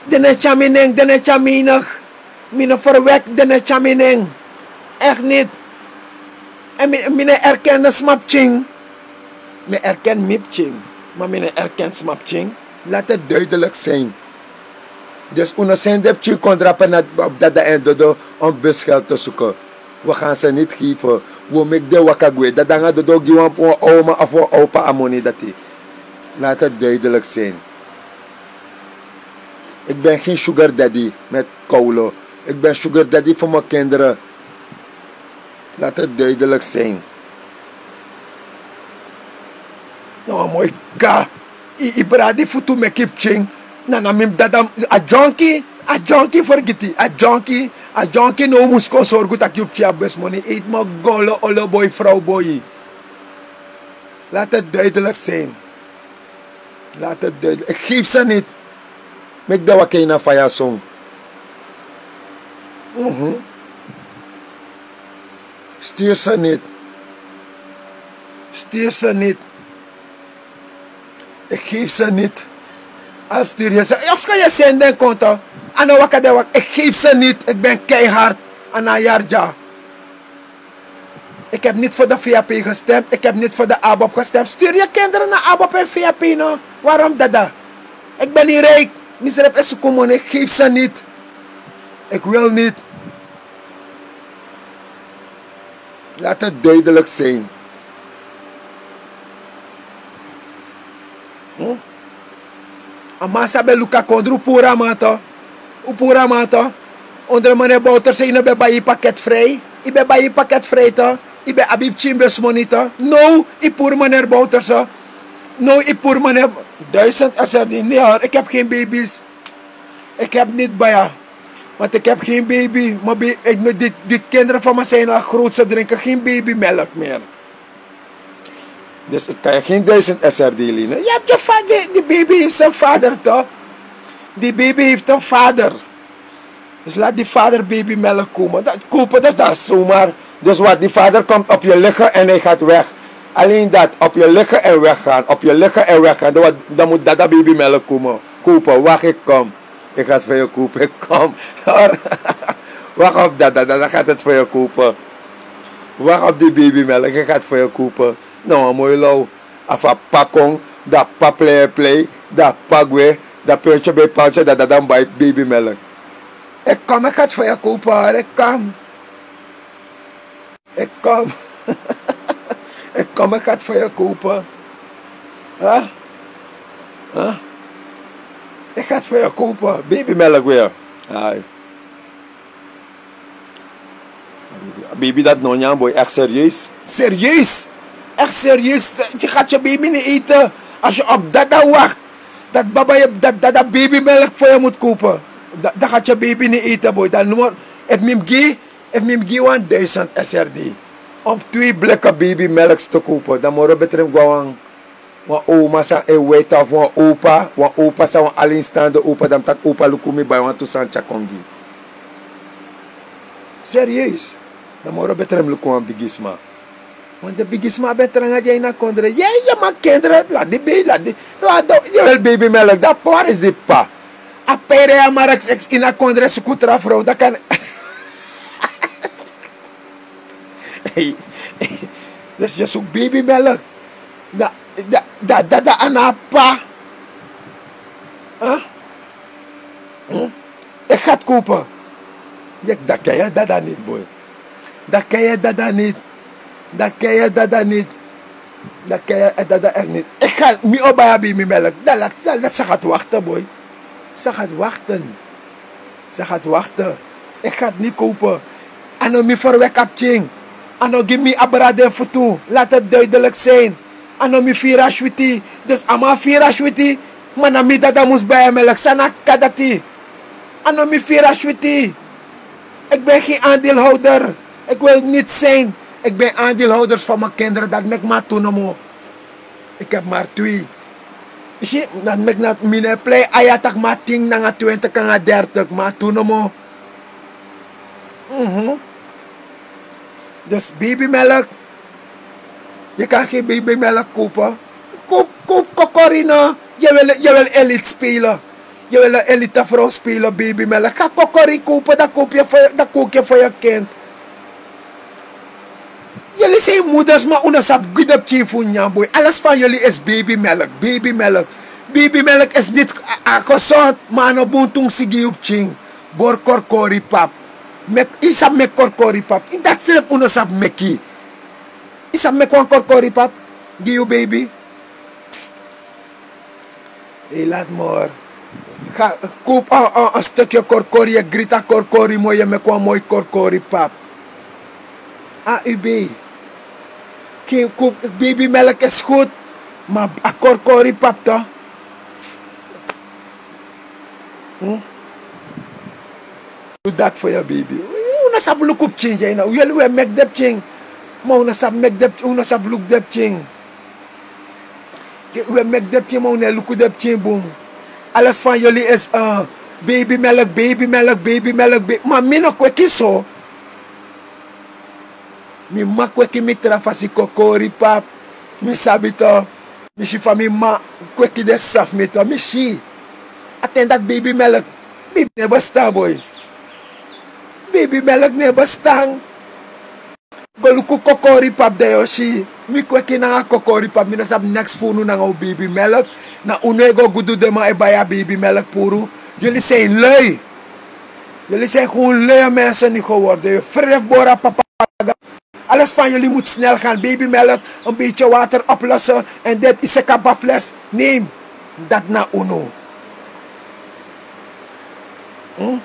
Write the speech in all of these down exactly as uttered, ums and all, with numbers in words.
Den no e tyari mi nen, den no e tyari mi nen. Mi no ferwek, den no e tyari mi nen. Echt niet. En mi no e erken den sma pikin. Mi erken mi pikin, maar mi no erken sma pikin. Laat het duidelijk zijn. Dus un no seni den pikin kon drape na op dada en dodo om busgeld te suku. We gan se niti gife. We meki den waka gwe dada nanga dodo gi wan oma of wan opa a moni dati. Laat het duidelijk zijn. Ik ben gen sugar daddy met kowlo. Ik ben sugar daddy fu mi kindere. Laat het duidelijk zijn. No a moi ka. Yu bradi futu meki yu pikin. Na na mi dada. A dyonki. A dyonki fergiti a dyonki. A dyonki no mus kon sorgu tak' yu pikin a besi moni eti mi o golo olo boi frow boi. Laat het duidelijk zijn. Laat het duidelijk ik geef se niti. Meki den waka ini a faya song. Stiri se niti. Stiri se niti. Ik geef se niti. Al stiri yu se yu skan yu seni den konto. A no waka den waka ik geef se niti ik ben keihard. A na a yari dya. Ik heb niti fu de vap gestemd ik heb niti fu de abob gestemd sturi yu kindere na abob en vap no. Warom dada? Ik ben niti rijk. Misref e suku moni ik geef se niti. Ik wil niti. Laat het duidelijk zijn. A man san ben luku a kondre un puru a man to. Un puru a man to. Ondro mane bowterse yu no ben bai yu paket frei. Yu ben bai yu paket frei to. Yu ben abi yu pikin besi moni to. Now yu puru mane bowterse. Now yu puru mane. Duisend srd. Ni hori iki hebi gen bebis. Iki hebi niti baya. Want iki hebi gen bebi. Di kindre fan mi sin al grotse drinken gen bebi melk meri. Dus iki kan yu gen duisend srd lini yu hebi yu fader di bebi hefi sin fader to. Di bebi hefi en fader. Dus lati di fader bebi melk komen dati kopen dati dati somar. Dus wat di fader komt op yu ligen en hij gati weg. Alleen dati op yu ligen en weggaan op yu ligen en weggaan dan mus dada bebi melk komen. Kopen wak iki kom. Iki gati fan yu kopen iki kom. Wak op dada dada gati fu yu kopen. Wak op di bebi melk iki gati fu yu kopen. Na wan moi low. A fu a p'pa kon, dan a p'pa plei en plei, dan a p'pa gwe, dan p'pa en tyo ben e p'pa tyo dan dada mus bai beibi melk. Eki kon mi gati fu yu a kowpu hori eki kon. Eki kon. Eki kon mi gati fu yu a kowpu. Eki gati fu yu a kowpu beibi melk gwe. A beibi dati no nyan boi eki serieus. Serieus. Eki serieus. Yu gati yu beibi ni ete. Asi yu obi dada wakti dati baba yu dati dada beibi melk fu yu mutu kowpu. Dati gati yu beibi ni ete boi dati no moro. Efu mi mus gi efu mi mus gi wan duisend srd om twe bleke beibi melk te kowpu dati moro betre mi go na wan oma san e weti of wan opa wan opa san wan alinstande opa dan mi taki opa luku mi bai wantu sani tyari kon gi. Serieus. Dan moro betre mi luku wan bigisma. Want den bigisma ben tranga di a ini a kondre yei yu man kendre lati di bei lati di. Yu weri beibi melk dan pori isi di p'pa. A pere ya marks ini a kondre suku tra frow dan kan. Dus yu suku beibi melk. Dan dada ana a p'pa. Eki gati kowpu. Daki daki a dada niti boi. Daki a dada niti. Daki a dada niti. Daki a dada eki niti. Eki gati mi o bai a beibi melk dan lati sali dati san gati wakti boi. San gati wakti. San gati wakti. Eki gati ni kowpu. A no mi ferweki a pikin. A no gi mi abra den futu lati duidelik sin. A no mi firi a switi. Dus a man firi a switi. Ma na mi dada mus bai a melk san na kaka dati. A no mi firi a switi. Eki ben gen andelhowder. Eki wil niti sin. Eki ben andelhowders fan mi kindre dati meki mi a tu nomo. Eki hebi mari twe. Yu si dati meki na mi no e plei aya tak' mi a tin nanga twintik nanga dertik mi a tu nomo. Dus beibi melk. Yu kan gen beibi melk kowpu. Kowpu kokori no. Yu wil elit spele. Yu wil a elite vrouw spelen, baby melk. Ga kokori kopen, dan koop je voor, dan kook je voor je kind. Jullie zijn moeders, maar unu sabi gi de pikin fu nyan boi. Alles van jullie is baby melk, baby melk. Baby melk is niet a, a gezond, maar no bun tungsi gi yu pikin. Bor korkori pap. Mek, yu sabi mek korkori pap. Yu dati srefi unu sabi meki. Yu sabi mek wan korkori pap gi yu baby. Hey, laat maar. Ga, koop een, een, een stukje korkori, je grita korkori, mooi, je maakt een mooi korkori pap. A U B. Ki-, koop, babymelk is goed, maar a korkori pap toch? Hm? Doe dat voor je baby. Unu sabi luku pikin, you know. Yeli we mek de pikin. Maar unu sabi mek de pikin, unu sabi luku de pikin. We mek de pikin, maar unu luku de pikin bun. Alles van jullie is, eh, babymelk, babymelk, babymelk, baby. Maar mi no kweki so. Mi mama kweki mi tra fasi, kokori pap. Mi sabi toch. Mi si fa mi mama kweki den sisa fu mi toch. Mi si. A ten dati babymelk. Baby no e bestaan, boi. Babymelk no e bestaan. Go luku kokori pap, dan yu o si. Mi kweki nanga kokori pap. Mi no sabi neks fu unu nanga un babymelk. Na unu e go gudu den man e bai a babymelk puru. Jullie zijn lui. Jullie zijn gewoon luie mensen nu geworden. Yu frede fu bori a papa. Alles van jullie moet snel gaan. Babymelk, een beetje water oplossen. En dit is een kapafles. Neem. Dat na unu. Hm?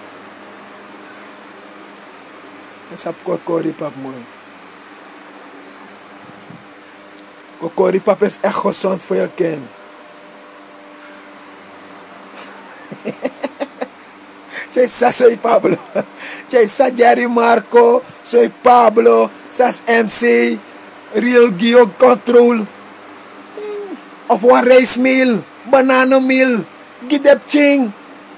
Yu sabi kokori pap, moi. Kokori pap is echt gezond voor je kind. Zij sa, soy Pablo. Zij sa, Jerry Marco, soy Pablo, sas M C, Real Gio Control. Of wan rijstmeel, bananenmeel. Gi de pikin.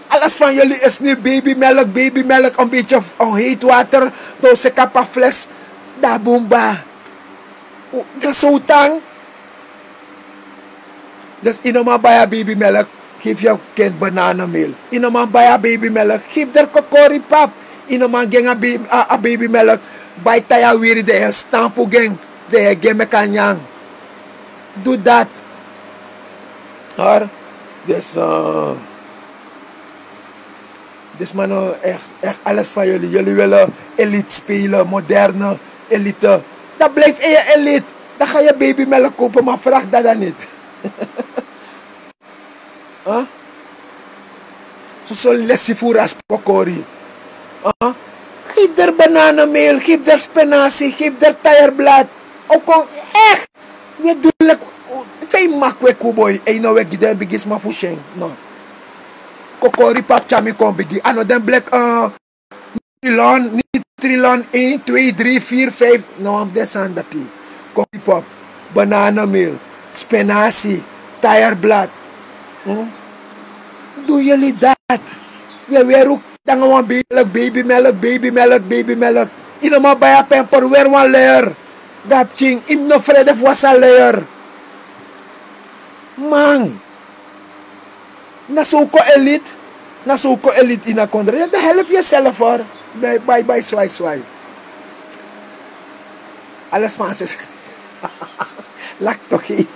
Alles van jullie is nu babymelk, babymelk, een beetje of, een heet water. Doos kapafles. Da bumba. U, de sultan. Dus yu no man bai a babymelk, geef je kind bananenmeel. Yu no man bai a babymelk, geef der kokori pap. Yu no man gi en a baby, a, a babymelk, bai taya wiri, dan yu stampu gi en, dan yu gi en meki a nyan. Doe dat. Hoor. Dus, eh, Dit man, no, echt, echt alles van jullie. Jullie willen elite spelen, moderne elite. Dan blijf in je elite. Dan ga je babymelk kopen, maar vraag dat dan niet. Huh? Zo, zo lesi voor as kokori. Huh? Geef der bananenmeel, geef der spinazie, geef der taierblad. Ook al echt. We doen like, fijn mak we kuboi. En no we gi den bigisma fu syen. No. Kokori pap tyari mi kon bigi. A no den blek, eh, trilon, niet trilon één, twee, drie, vier, vijf. No, wan den sani dati. Kokori pap, bananenmeel, spinazie, taierblad. Hm? Doen jullie dat. We weri u nanga wan babymelk, babymelk, babymelk, babymelk. Yu no man bai a pamper, weri wan luier. Gi a pikin, yu no frede fu wasi a luier. Man. Na so un kon elite. Na so un kon elite ini a kondre. Dan help jezelf, hoor. Bye, bye, bye, swai, swai. Alles van zes. Lak toch in.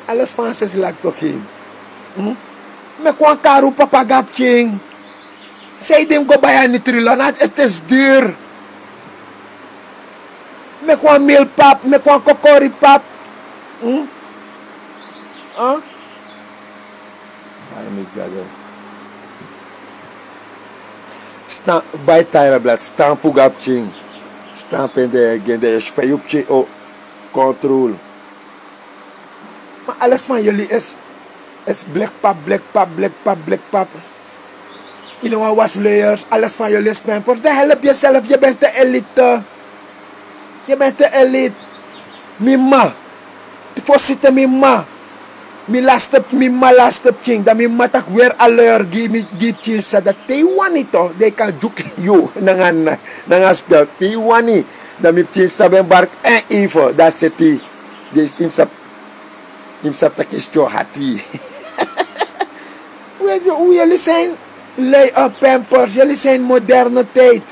Alles van zes lak toch in. Hm? Meki wan karu papa gi a pikin. Sei di mi go bai a Nutrilon, het is duur. Meki wan meelpap, meki wan kokori pap. Hm? Huh? Ai, mi gado. Stan-, bai taierblad, stampu gi a pikin. Stampu en de, gi en de, yu sfei yu pikin, o, control. Maar alles van jullie is, is blikpap, blikpap, blikpap, blikpap. Yu no man wasi luiers, alles van jullie is pampers. Dan help jezelf, je bent te elite. Je bent te elite. Mi mama. Voorzitter, mi mama. Mi laatste, mi mama laatste pikin. Dan mi mama taki weri a luier gi mi, gi pikin sisa. Dan te yu wani toch, dan yu kan dyuku yu nanga, nanga spel. Te yu wani. Dan mi pikin sisa ben barki en even. Dan seti. Deze imsa. mi sabi taki yu stori hati. We, yu, yu, yuli san lei a pampers, yuli san moderne tijd.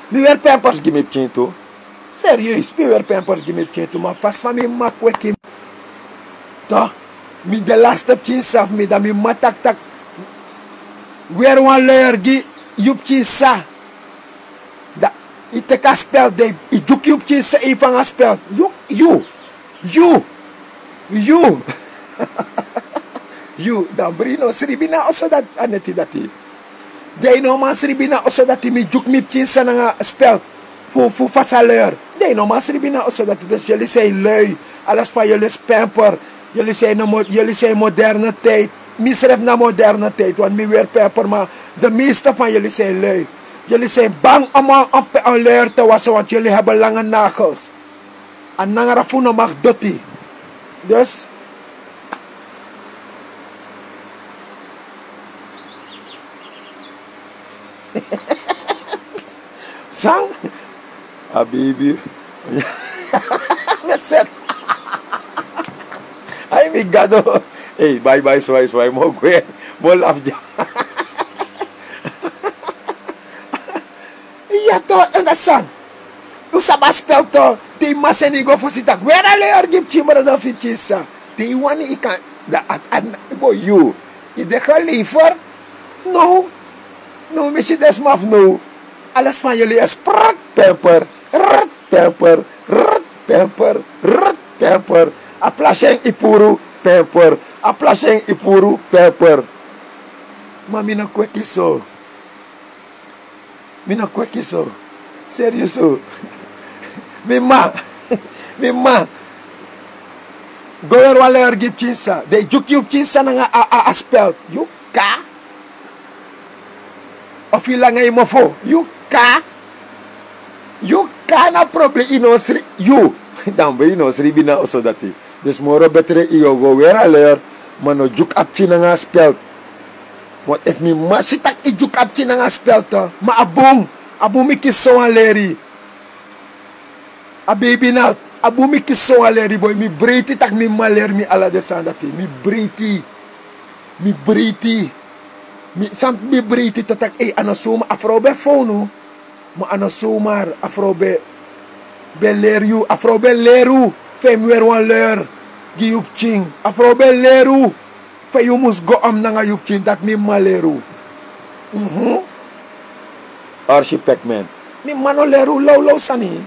Mi weri pampers gi mi pikin tu. Serieus, mi weri pampers gi mi pikin tu, ma fasi fa mi mama kweki mi. Toch, mi de laatste pikin sa fu mi, dan mi mama taki taki weri wan luier gi yu pikin sa. Dan yu teki a speld, dan yu dyuku yu pikin sa, yu fanga speld. Yu, yu, yu, yu. Yu, dan bri no sribi na oso dati, a neti dati. Dan yu no man sribi na oso dati, mi dyuku mi pikin sa nanga speld fu, fu fasi a luier. Dan yu no man sribi na oso dati, dus yuli san lui, alles van yuli is pamper. Yuli san no mo-, yuli san moderne tijd. Mi srefi na moderne tijd, want mi weri pamper, maar de meeste van yuli san lui. Yuli san bang om, om, om luier te wassen, want yuli hebben lange nagels. A nangara fu unu mag doti. Dus. San? A baby. Met set. Ai, mi gado. Hey, bye bye, swai, swai. Mo gwe. Mo laf dya. Ya to, understand. Un sabi a spel to, te yu mama seni yu go fosi taki weri a luier gi pikin, brada fu yu pikin sa. Te yu wani yu kan, dan a, a, bo yu, yu de gelever. No. No, mi si den sma fu now. Alles van yuli is prrrt, pamper, rrrt, pamper, rrrt, pamper, rrrt, pamper. A plashen yu puru, pamper. A plashen yu puru, pamper. Ma mi no kweki so. Mi no kweki so. Serieus so. Mi mama. Mi mama. Go weri wan luier gi pikin sa. Dan yu dyuku yu pikin sa nanga a, a, a speld. Yu ka. Of yu langa yu mofo. Yu ka. Yu ka na problem, yu no sri-, yu. Dan ben yu no sribi na oso dati. Dus moro betre yu o go weri a luier. Ma no dyuku a pikin nanga a speld. Want efu mi mama si taki yu dyuku a pikin nanga speld, ma a bun, a bun mi kisi sowan leri. A baby na, a bun mi kisi sowan leri, boi, mi breiti taki mi mama leri mi ala den sani dati. Mi breiti. Mi breiti. Mi, san mi breiti to taki, ei, a no suma, a frow ben fownu. Ma a no sumar, a frow ben, ben leri yu, a frow ben leri yu, fa yu mus weri wan luier gi yu pikin. A frow ben leri yu, fa yu mus go om nanga yu pikin, dati mi mama leri yu. Mhm. Arsi pekmen. Mi mama no leri yu lawlaw sani.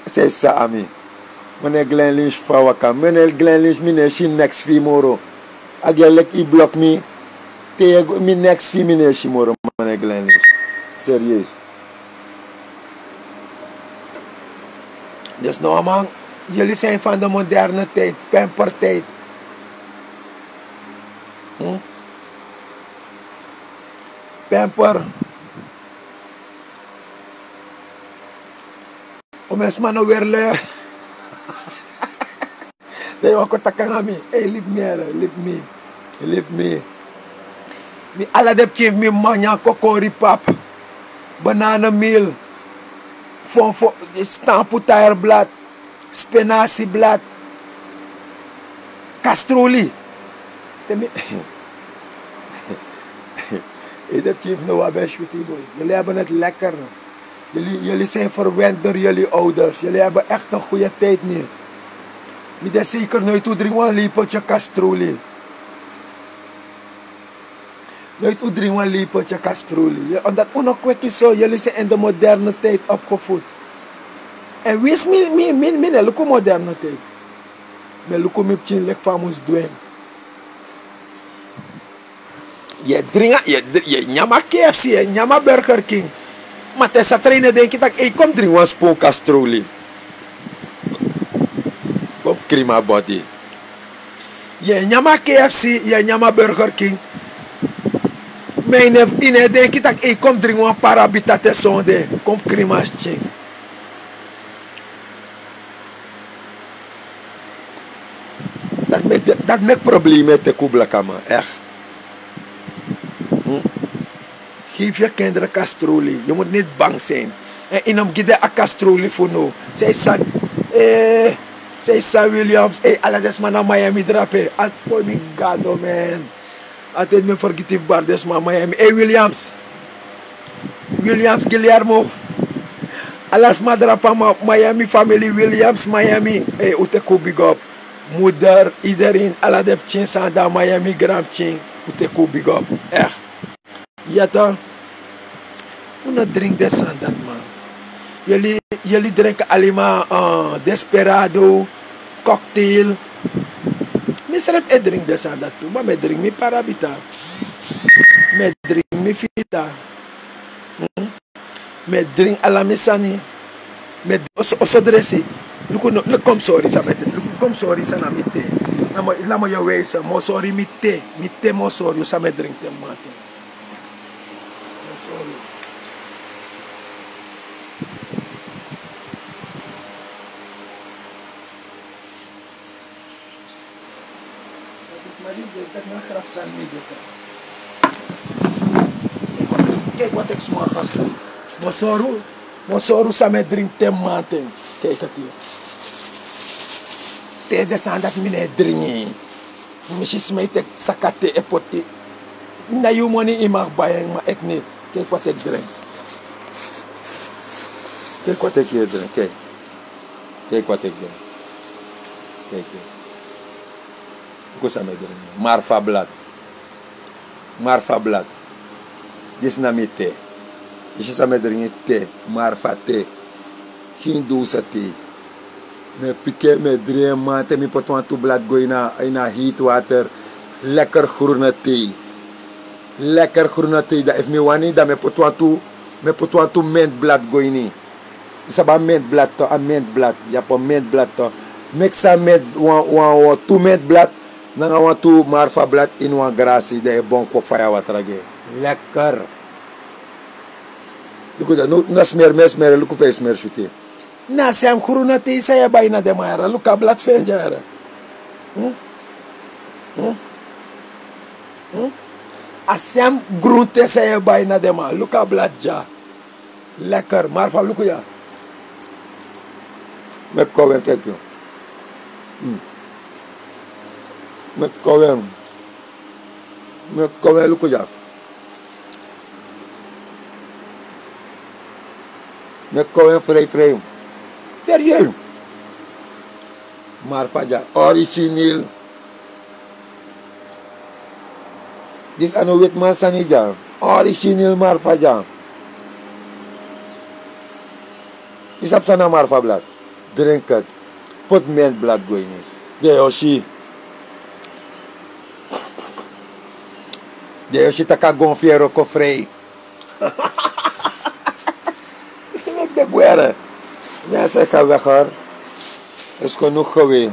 Sesa a mi. Mene Glenlish fa waka. Mene Glenlish, mi no e si neks fu yu moro. A gi en leki yu blok mi. Te yu go, mi neks fu yu mi no e si moro, mene Glenlish. Serieus. Dus no, man. Yuli san van de moderne tijd, pamper tijd. Hm? Pamper. O, mi sma no weri luier. Dan yu wani kon taki nanga mi. Ei, libi mi, ere, libi mi. Libi mi. Mi ala den pikin fu mi mama nyan kokoripap, bananamil, fon fon, stampu taierblad, spinaziblad, kastruli. Te mi, ei, den pikin fu now ben switi, boi. Yuli hebben het lekker. Jullie, jullie zijn verwend door jullie ouders. Jullie hebben echt een goede tijd nu. Mi de zeker nooit un dringi wan lepeltye kastruli. Nooit un dringi wan lepeltye kastruli. Ja, omdat un no kweki so, jullie zijn in de moderne tijd opgevoed. En winsi mi, mi, mi, mi no e luku moderne tijd. Mi e luku mi pikin leki fa a mus du en. Yu e dringi, yu e dri-, yu e nyan a K F C, yu e nyan a Burger King. Ma te Satra yu no e denki taki, ei, kon dringi wan spon kastroli. Kon krima body. Yu e nyan a K F C, yu e nyan a Burger King. Ma yu no e, yu no e denki taki, ei, kon dringi wan parabita te sonde. Kon krima skin. Dati meki, dati meki problema e teki un blakaman, echt. Hm? Geef je kinderen kastroli. Je moet niet bang zijn. En yu no mus gi den a kastroli fu now. San yu sa, Eh, sei san Williams, eh, ala den sma na Miami drape. Ati poi mi gado, man. Ati eti mi fergiti fu bari den sma Miami. Eh, Williams. Williams Guillermo. Ala sma drape na Miami, famili Williams Miami. Eh, un teki un bigi op. Moeder, iedereen, ala den pikin san de na Miami, granpikin, un teki un bigi op. Echt. Ya toch. Un no drink den sani dati, man. Yeli, yeli drink alima, eh, Desperado, cocktail. Mi srefi e drink den sani dati tu, ma mi e drink mi Parabita. Mi e drink mi Fita. Hmm? Mi e drink ala mi sani. Mi e, oso, oso dresi. Luku no, luku kon mi sori san mi e drink. Luku kon mi sori san na mi te. Namo, namo yu e weisi. Mi o sori mi te. Mi te mi o sori yu san mi e drink te mamanten. Kijk wat ik smaak als dat. Mi o sori yu, mi o sori yu san mi e drink te mamanten. Kijk het hier. Te den sani dati mi no e drink. Mi si sma e teki saka te e poti. Na yu moni yu mag bai en, ma eki niti. Kijk wat ik drink. Kijk wat ik hier drink, kijk. Kijk wat ik drink. Kijk hier. Luku san mi e drink. Marfa blad. Marfa blad. Disi na mi te. Yu si san mi e drink, te. Marfa te. Geen dosa te. Mi e piki en, mi e drink en mamanten, mi poti wantu blad go ini a, ini a heet water. Lekker groene thee. Lekker groene thee. Dan efu mi wani, dan mi e poti wantu, mi e poti wantu mint blad go ini. Yu sabi a mint blad toch, a mint blad. Yu abi a mint blad toch. Mix a mint, wan, wan, wan tu mint blad nanga wantu Marfa blad ini wan grasi, dan yu e bon kon faya watra gi en. Lekker. Luku dati, no, no smeri, mi e smeri, luku fa yu smeri switi. Na a sem groen thee san yu e bai na den man yere, luku a blad fu en dya yere. Hmm? Hmm? Hmm? A sem groen thee san yu e bai na den man, luku a blad dya. Lekker, Marfa, luku ya. Mi e kon wen, kijk. Hmm. Mi e kon wen. Mi e kon wen, luku ya. Mi e kon wen frei frei. Serieus. Marfa dya, origineel. Disi a no wetiman sani dya. Origineel Marfa dya. Yu sabi san na Marfa blad. Drink het. Poti mint blad go ini. Den yu o si. Den yu o si tak' a gonfyere o kon frei. Mi ben gwe yere. Mi a seka weg hoor. Eskonu gewe.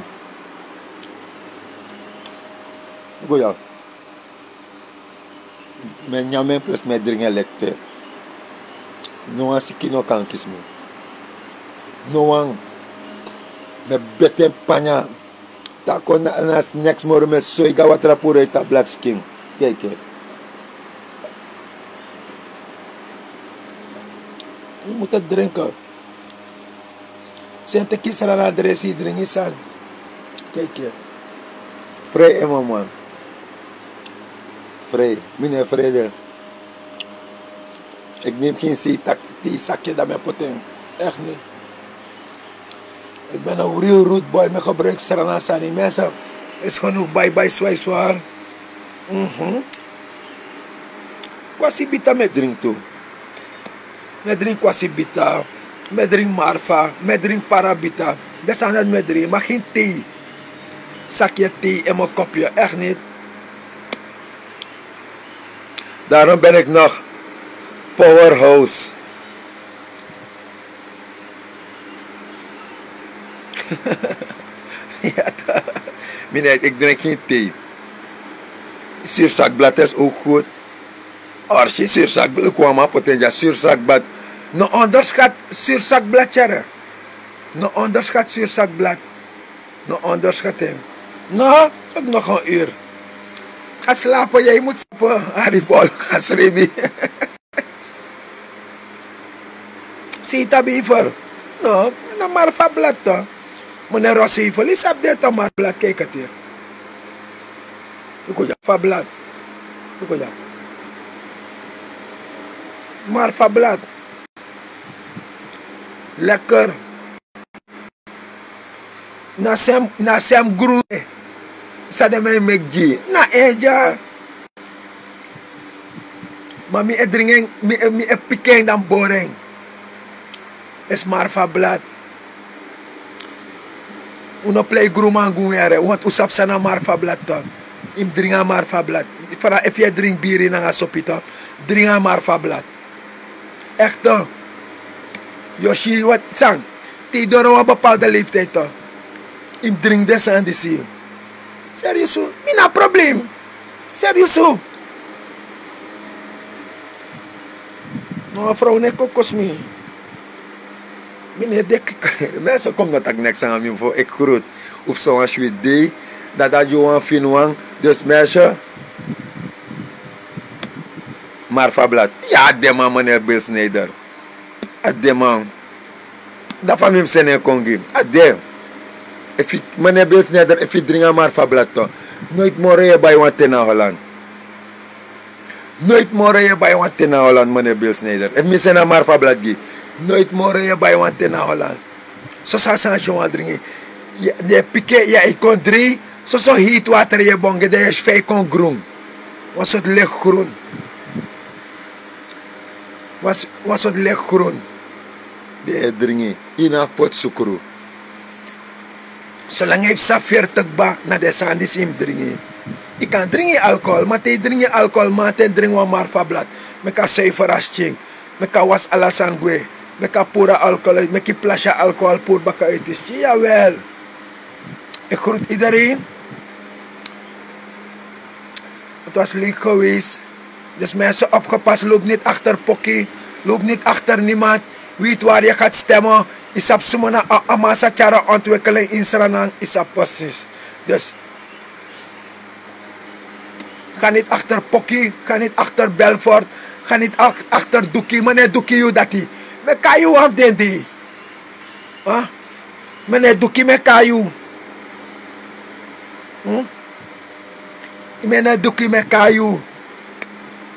Go ya. Mi e nyan mi en plus mi e dringi en leki te. No wan siki no kan kisi mi. No wan. Mi e beti en panya. Te a kon na, na neks moro mi e soi gi a watra puru uit a blad skin. Kijk, kijk. Yu mutu dringi. Senti kisi Srana dresi, dringi sani. Kijk, kijk. Frei en, mama. Frei. Mi no e frei de. Ik neem geen zeetak, theezakje dan mi e poti en. Echt niet. Ik ben een real rude boy, mi e gebruik Srana sani. Mensen, is genoeg bye bye, zwaai zwaar. Mhm. Kwasi bita mi e dringi tu. Mi e dringi kwasi bita, mi e dringi Marfa, mi e dringi Parabita. Den sani dati mi e dringi, maar geen thee. Zakje thee in mijn kopje, echt niet. Daarom ben ik nog powerhouse. Ja, toch. Mi no, ik drink geen thee. Zuurzakblad is ook goed. Orsi, zuurzakblad, luku wan man poti en dya, zuurzakblad. No onderschat zuurzakblad, yere. No onderschat zuurzakblad. No onderschat en. No, tot nog een uur. Ga slapen, jij moet slapen. Haribol, ga srebi. Sita bever. No, na Marfa blad toch. Mene rosi foli sabi de to marfa blad keke te. Luku ya fa blad. Luku ya. Marfa blad. Lekker. Na sem na sem grun. Sade men meki gi na eja. Ma mi e dringi en mi e piki en dan bori en. Esi marfa blad. Un no plei gruman gun yere un sabi san na marfa blad to. Yu mus dringi a marfa blad. Efu yu e dringi biri nanga sopi to, dringi a marfa blad. Ekte. Yu o si yu weti san te yu doro wan bepalde leiftiyd to. Yu mus dringi den sani disi. Seriusu. Mi na problem. Seriusu. No a frow no e kon kosi mi. Mi no e deki. Mi e so kon mi no taki neks nanga mi fu eki grutu. Upu sowan switi dei. Dati a gi wan fini wan. Dus mi e so. Marfa blad. Ya a de man mene bilsneider. A de man. Dafa mi mus seni en kon gi a de. Efu mene bilsneider efu yu dringi a marfa blad to. Noiti moro yu e bai wan te na holand. Noiti moro yu e bai wan te na holand mene bilsneider efu mi seni a marfa blad gi. Noiti moro yu e bai wan te na holand. Soso a sani si wan dringi. Den e piki yu e kon dringi. Soso hiti water yu e bongi den yu e si fa yu kon grun. Wan sortu leki grun. Wan sortu leki grun. Den e dringi. Yu no abi poti sukru. Solanga yu psa ferti kba na den sani disi yu mus dringi. Yu kan dringi alkohol ma te yu dringi alkohol man te yu dringi wan marfa blad. Meki a suiferi a skin. Meki a wasi ala sani gwe. Meki a puru a alkohol meki yu plasi a alkohol puru baka uiti skin yawel. Eki grutu ideren. Eti wasi leiki gewees. Dus mense opgepas loop niti akter poki. Loop niti akter nimand. Weiti wari yu gati stemme. Yu sabi suma na a man sa tyari a ontwikkeling ini sranan yu sabi presis. Dus ga niti akter poki. Ga niti akter belfort. Ga niti akter duki mene duki yu dati. Meki a yu wan fu den dei. Mene duki meki a yu. Mene duki meki a yu.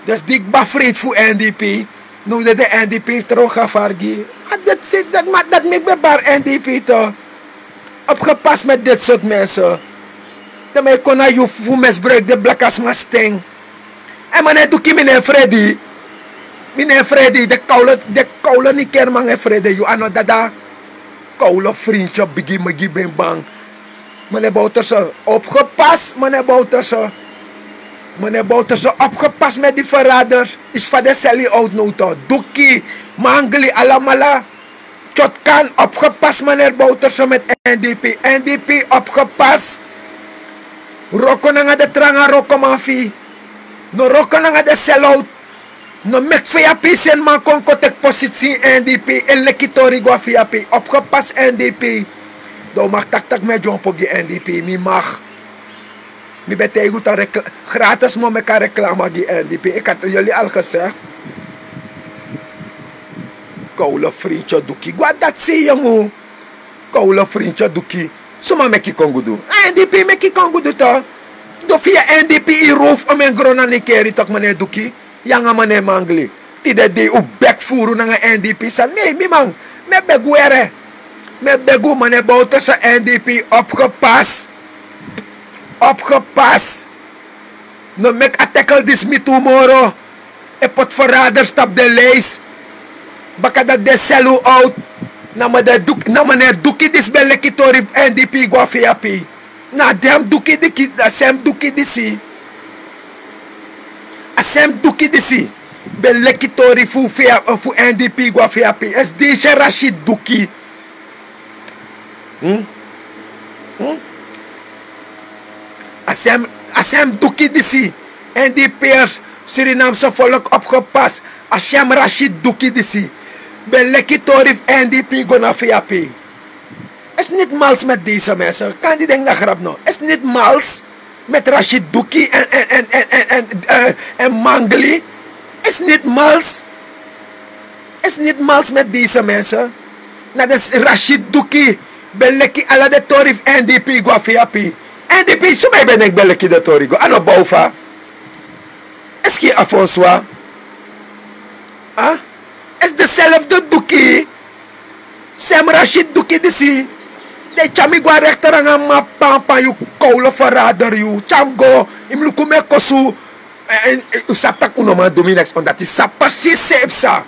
Dus di kba freiti fu n d p. Now dede n d p tron ga fargi. Dati meki ben bari n d p to. Op gepas met diti sortu mense. Dan mi e kon na yu fu mesbruik de blakasma sten. En man no e duki mi no e fredi. Mi no e fredi de kawlo nikerman e fredi yu a no dada. Kawlo frinti o bigi megi ben bang. Man no e bowterse. Op gepas man no e bowterse. Man no e bowterse op gepas met di ferraders. Isi fa den seli yu out now to duki. Mangli alamala. Tyotkan opgepas maneri bowterse met n d p. N d p opgepas. Roko nanga de tranga rokoman fu yu. No roko nanga de selout. No meki fu yu a pei seni man kon kon teki positisi ini n d p e leki tori go a fu yu a pei opgepas n d p. Dan un maki taktak mi e dyompo gi n d p mi maki. Mi ben taigi un tan gratis mi o meki a reklama gi n d p iki a tu yoli algesek. Kowlo frinti o duki go a dati sei yongu. Kowlo frinti o duki. Suma meki kon gudu? A n d p meki kon gudu to. Dofi a n d p yu roof omen gron na nikeri toki man no e duki. Yu anga man no e mangli. Tide dei un beki furu nanga n d p sani mi e man. Mi e begi un ere. Mi e begi un man no e bowterse n d p opgepas. Opgepas. No meki atekel disi mi tu moro. E poti ferraders tapu den leisi. Baka dati den seli un out. Na maneri duki disi ben leki tori fu n d p go a fu yu a pei. Na den mus duki diki a sem duki disi. A sem duki disi ben leki tori fu n d p go a fu yu a pei esi disi e rashid duki. A sem duki disi. N d p ers, surinamse folk opgepas. A sem rashid duki disi ben leki tori fu n d p go na fu yu a pei. Is niti mals met deze mense kan di denki na grap no is niti mals. Met rashid duki en mangli. Is niti mals. Is niti mals met deze mense. Na de rashid duki. Ben leki ala den tori fu N D P go a V P. N D P, suma yu ben denki ben leki den tori go? A no bow fa. Eski a fon swa. A? Esi dezelfde duki. Sem Rashid duki disi. Den tyari mi go a rechter nanga mama pampa, yu kowlu verrader yu. Tyari mi go, yu mus luku mi e kosi yu. En, en, en, yu sabi tak' un no man du mi neks, omdat yu sabi precies san yu psa.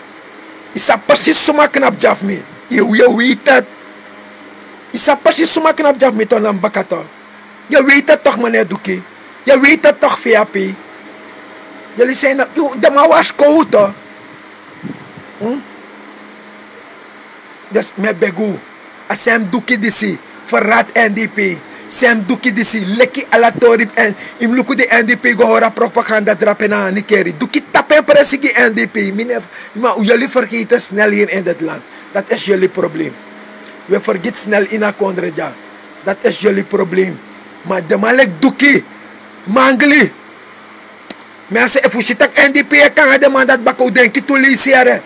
Yu sabi precies suma knapu dya fu mi. Yu, yu weet het. Yu sabi precies suma knapu dya fu mi, toch, na mi baka, toch. Yu weet het toch, meneer Duki. Yu weet het toch, V A P. Yuli sei na, yu, den man warskow unu, toch. Hm? Dus mi e begi unu. A sem Duki disi, verraad N D P. Sem Duki disi, leki ala tori fu N-, yu mus luku di N D P go hori a propaganda drape na a nikeri. Duki tapu en presi gi N D P. Mi no e f-, ma yuli vergeten snel hier in dit land. Dat is jullie probleem. We vergeten snel ini a kondre dya. Dat is jullie probleem. Ma den man leki Duki, Mangli. Mi e seri, efu un si tak' N D P e kon nanga den man dati baka, un denki tu leisi, yere.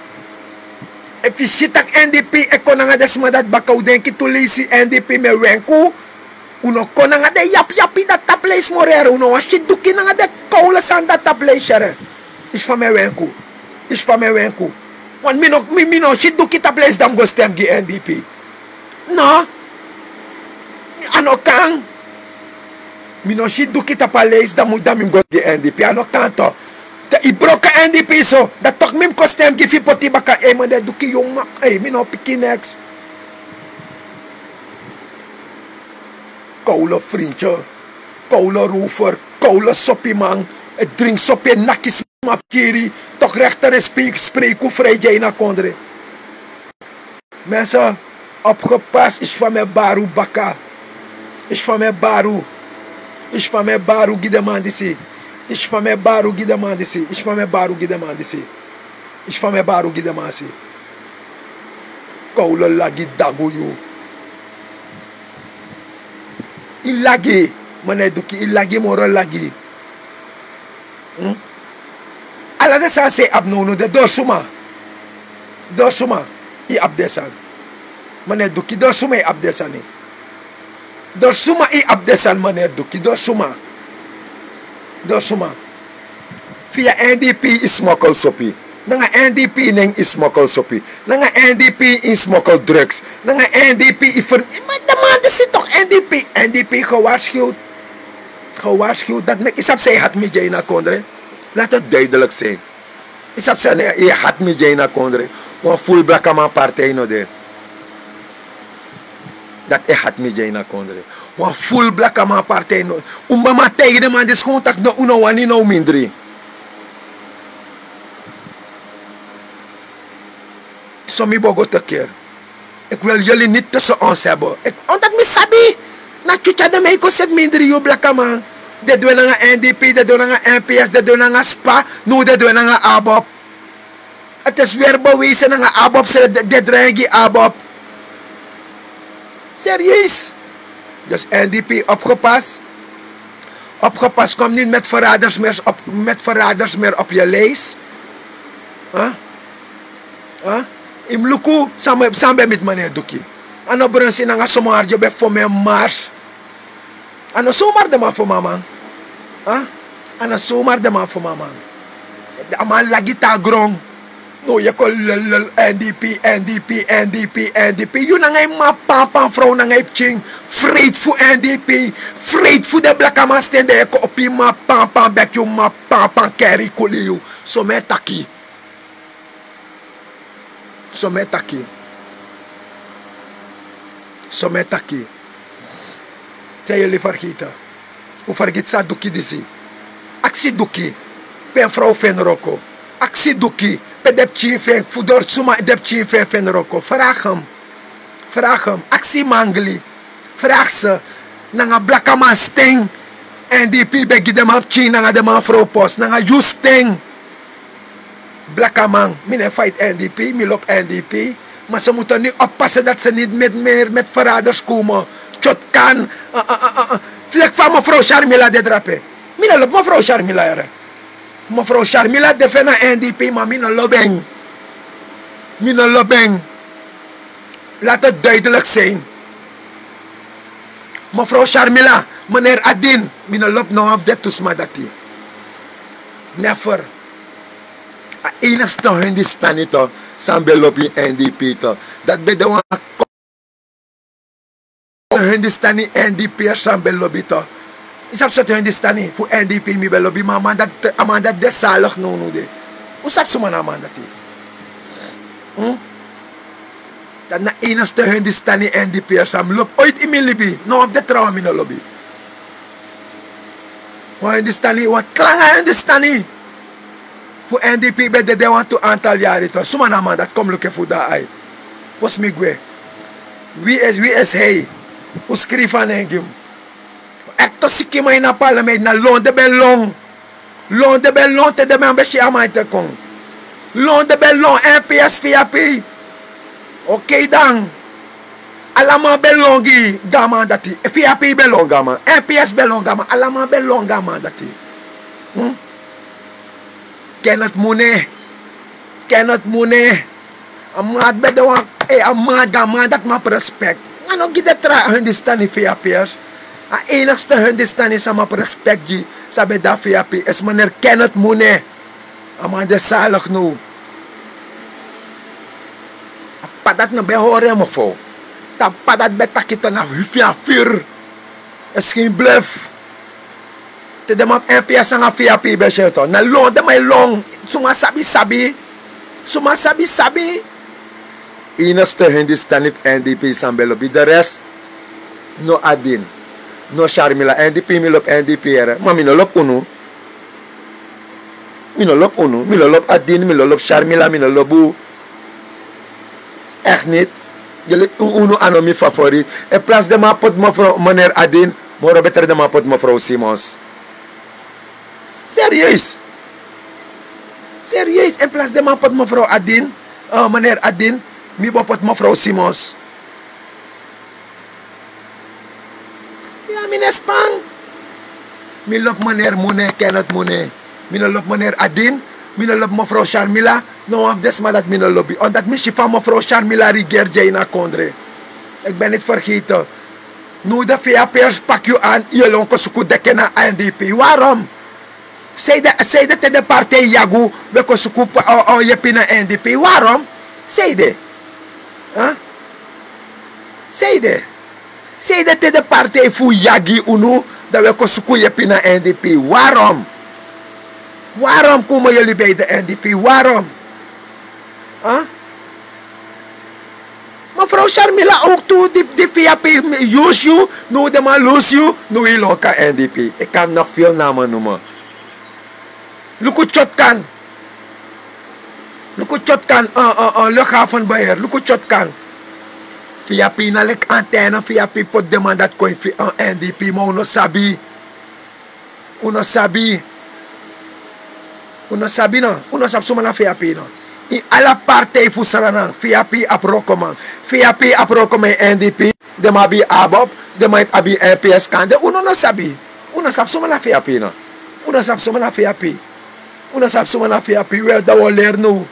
Efu un si tak' N D P e kon nanga den sma dati baka, un denki tu leisi. N D P, mi e wenki un. Un no kon nanga den yapiyapi dati tapu leisi moro, yere. Un no wani si Duki nanga den kowlu sani dati tapu leisi, yere. Yu si fa mi e wenki un. Yu si fa mi e wenki un. Want mi no, mi, mi no si Duki tapu leisi dan mi go stem gi N D P. No. A no kan. Mi no si Duki tapu a leisi dan mi, dan mi mus go gi N D P. A no kan, toch. Te yu broko N D P so, dan toch mi mus kon stem gi fu yu poti baka. Ei, man, den Duki, yu man. Ei, mi no piki neks. Kowlu frintye. Kowlu rover. Kowlu sopiman. E dringi sopi, e naki sma, kiri. Toch, rechter e spreek, spreek un vrij dya ini a kondre. Mensen, opgepas, yu si fa mi e bari un baka. Yu si fa mi e bari un. Yu si fa mi e bari un gi den man disi. Yu si fa mi e bari un gi den man disi. Yu si fa mi e bari un gi den man disi. Yu si fa mi e bari un gi den man disi. Kowlu lagi dagu yu. Yu lagi, meneer Duki, yu lagi moro lagi. Hm? Ala den sani san yu abi nownow de, dori suma? Dori suma yu abi den sani? Meneer Duki, dori suma yu abi den sani? Dori suma yu abi den sani, meneer Duki? Dori suma? Dori suma? Via N D P yu smokkel sopi. Nanga N D P nen yu smokkel sopi. Nanga N D P yu smokkel drugs. Nanga N D P yu ver-, ma den man disi toch, N D P, N D P gewaarschuwd. Gewaarschuwd. Dat meki, yu sabi san yu hati mi dya ini a kondre. Laat het duidelijk zijn. Yu sabi san yu hati mi dya ini a kondre. Wan ful blakaman partij no de. Dat yu hati mi dya ini a kondre. Wan ful blakaman partij no. Un ben man taigi den man disi kon taki no, un no wani no mindri. So mi bo go te keri. Ik wil jullie niet tussen ons hebben. Ik, omdat mi sabi, na tyutya den man e kon seti mindri yu blakaman. Den du en nanga N D P, den du en nanga N P S, den du en nanga spa, now den du en nanga ABOP. Het is weer bewezen nanga ABOP, ze de, de dreigen ABOP. Serieus. Dus N D P, opgepast. Opgepast, kom niet met verraders meer op, met verraders meer op je lijst. Huh? Huh? Yu mus luku san mi, san mi ben miti meneer Duki. A no brunsi nanga somar yu ben fo mi en mars. A no somar den man fo mi a man. Huh? A no somar den man fo mi a man. A man lagi te na gron. Now yu e kon lel, lel, N D P, N D P, N D P, N D P. Yu nanga yu mama pampan frow nanga yu pikin. Freet fu N D P. Freet fu den blakaman sten, dan yu e kon opo yu mama pampan bek, yu mama pampan keri kuli yu. So mi e taki. So mi e taki. So mi e taki. San yuli fergiti? Un fergiti san Duki disi. Aksi Duki pe en frow feni wroko. Aksi Duki pe den pikin fu en, fu dori suma den pikin fu en feni wroko. Vraag hem. Vraag hem. Aksi Mangli. Vraag ze. Nanga blakaman sten N D P ben gi den man pikin nanga den man frow post. Nanga yu sten. Blakaman, mi no e fight N D P, mi lobi N D P. Maar ze moeten nu oppassen dat ze niet met meer met verraders komen. Tyotkan, eh, eh, eh, eh, eh. Fu leki fa mevrouw Sharmila de drape. Mi no lobi mevrouw Sharmila, yere. Mevrouw Sharmila de fu en na N D P, maar mi no lobi en. Mi no lobi en. Laat het duidelijk zijn. Mefrow Sharmila, meneer Adin, mi no lobi no wan fu den tu sma dati. Never. A enigste Hindustani to san mi ben lobi ini N D P to. Dati ben de wan Hindustani N D P san mi ben lobi to. Yu sabi sortu Hindustani fu N D P mi ben lobi, ma a man dati, a man dati de salig nownow de. Un sabi suma na a man dati? Hmm? Dati na enigste Hindustani N D P san mi lobi ooit ini mi libi. No wan fu den trawan mi no lobi. Wan Hindustani, wan tranga Hindustani fu N D P ben dede wantu antal yari to. Suma na a man dati? Kon mi luku en fu un dan ai. Fosi mi gwe. Wi esi, wi esi hei. Un skrifi a nen gi mi. Ekte sikiman ini a parlement, na lon den ben lon. Lon den ben lon te den man ben si a man ete kon. Lon den ben lon, N P S, V I P. Okei dan. Ala man ben lon gi gaman dati. V I P ben lon gaman. N P S ben lon gaman. Ala man ben lon gaman dati. Hmm? Kenneth Mune. Kenneth Mune. A man dati ben de wan, eh, a man dati, a man dati man abi respect. A no gi den tra Hindustani V I P'ers. A enigste Hindustani san man abi respect gi, san ben de a V I P, esi meneer Kenneth Mune. A man de salig now. A p'pa dati no ben hori en, mefrow. Te a p'pa dati ben taki, te na fu en a firi. Esi gen blef. Te den man fu N P S nanga V I P ben si en to. Na lon den man e lon. Suma sabi sabi. Suma sabi sabi. Enigste Hindustani fu N D P san mi ben lobi. De rest, no Adin, no Sharmila. N D P, mi lobi N D P, here. Ma mi no lobi unu. Mi no lobi unu. Mi no lobi Adin, mi no lobi Sharmila, mi no lobi un. Echt niet. Jullie, un, unu a no mi favoriet. In plaats den man poti mefrow, meneer Adin, moro beter den man poti mefrow Simons. Serieus. Serieus, in plaats den man poti mefrow Adin, eh, meneer Adin, mi bo poti mefrow Simons. Ya, mi no e span. Mi lobi meneer Mune, Kenneth Mune. Mi no lobi meneer Adin. Mi no lobi mefrow Sharmila. No wan fu den sma dati mi no lobi. Omdat mi si fa mefrow Sharmila regeri gi a ini a kondre. Ik ben niet vergeten. Now den V I P'ers paki yu an, yu e lon kon suku deki na N D P. Waarom? Sanede, sanede te den partij yagi un, wi e kon suku pa, o, o, yepi na N D P. Waarom? Sanede. Huh? Sanede. Sanede te den partij fu un yagi unu, dan wi e kon suku yepi na N D P. Waarom? Waarom komen jullie bij de N D P? Waarom? Huh? Mefrow Sharmila ook tu, di, di V I P use yu, now den man lusu yu, now yu lon kon N D P. Ik kan nog veel namen noemen. Luku Chotkan. Luku Chotkan, eh, eh, eh, luchthavenbeheer. Luku Chotkan. V I P na leki antenne, V I P poti den man dati kon ini, eh, N D P, ma un no sabi. Un no sabi. Un no sabi no. Un no sabi suma na V I P no. Ini ala partij fu Sranan, V I P abi wrokoman. V I P abi wrokoman ini N D P. Den man abi ABOP, den man abi N P S kande. Un no, no sabi. Un no sabi suma na V I P no. Un no sabi suma na V I P. Un no sabi suma na V I P. Wel, dan wi o leri now.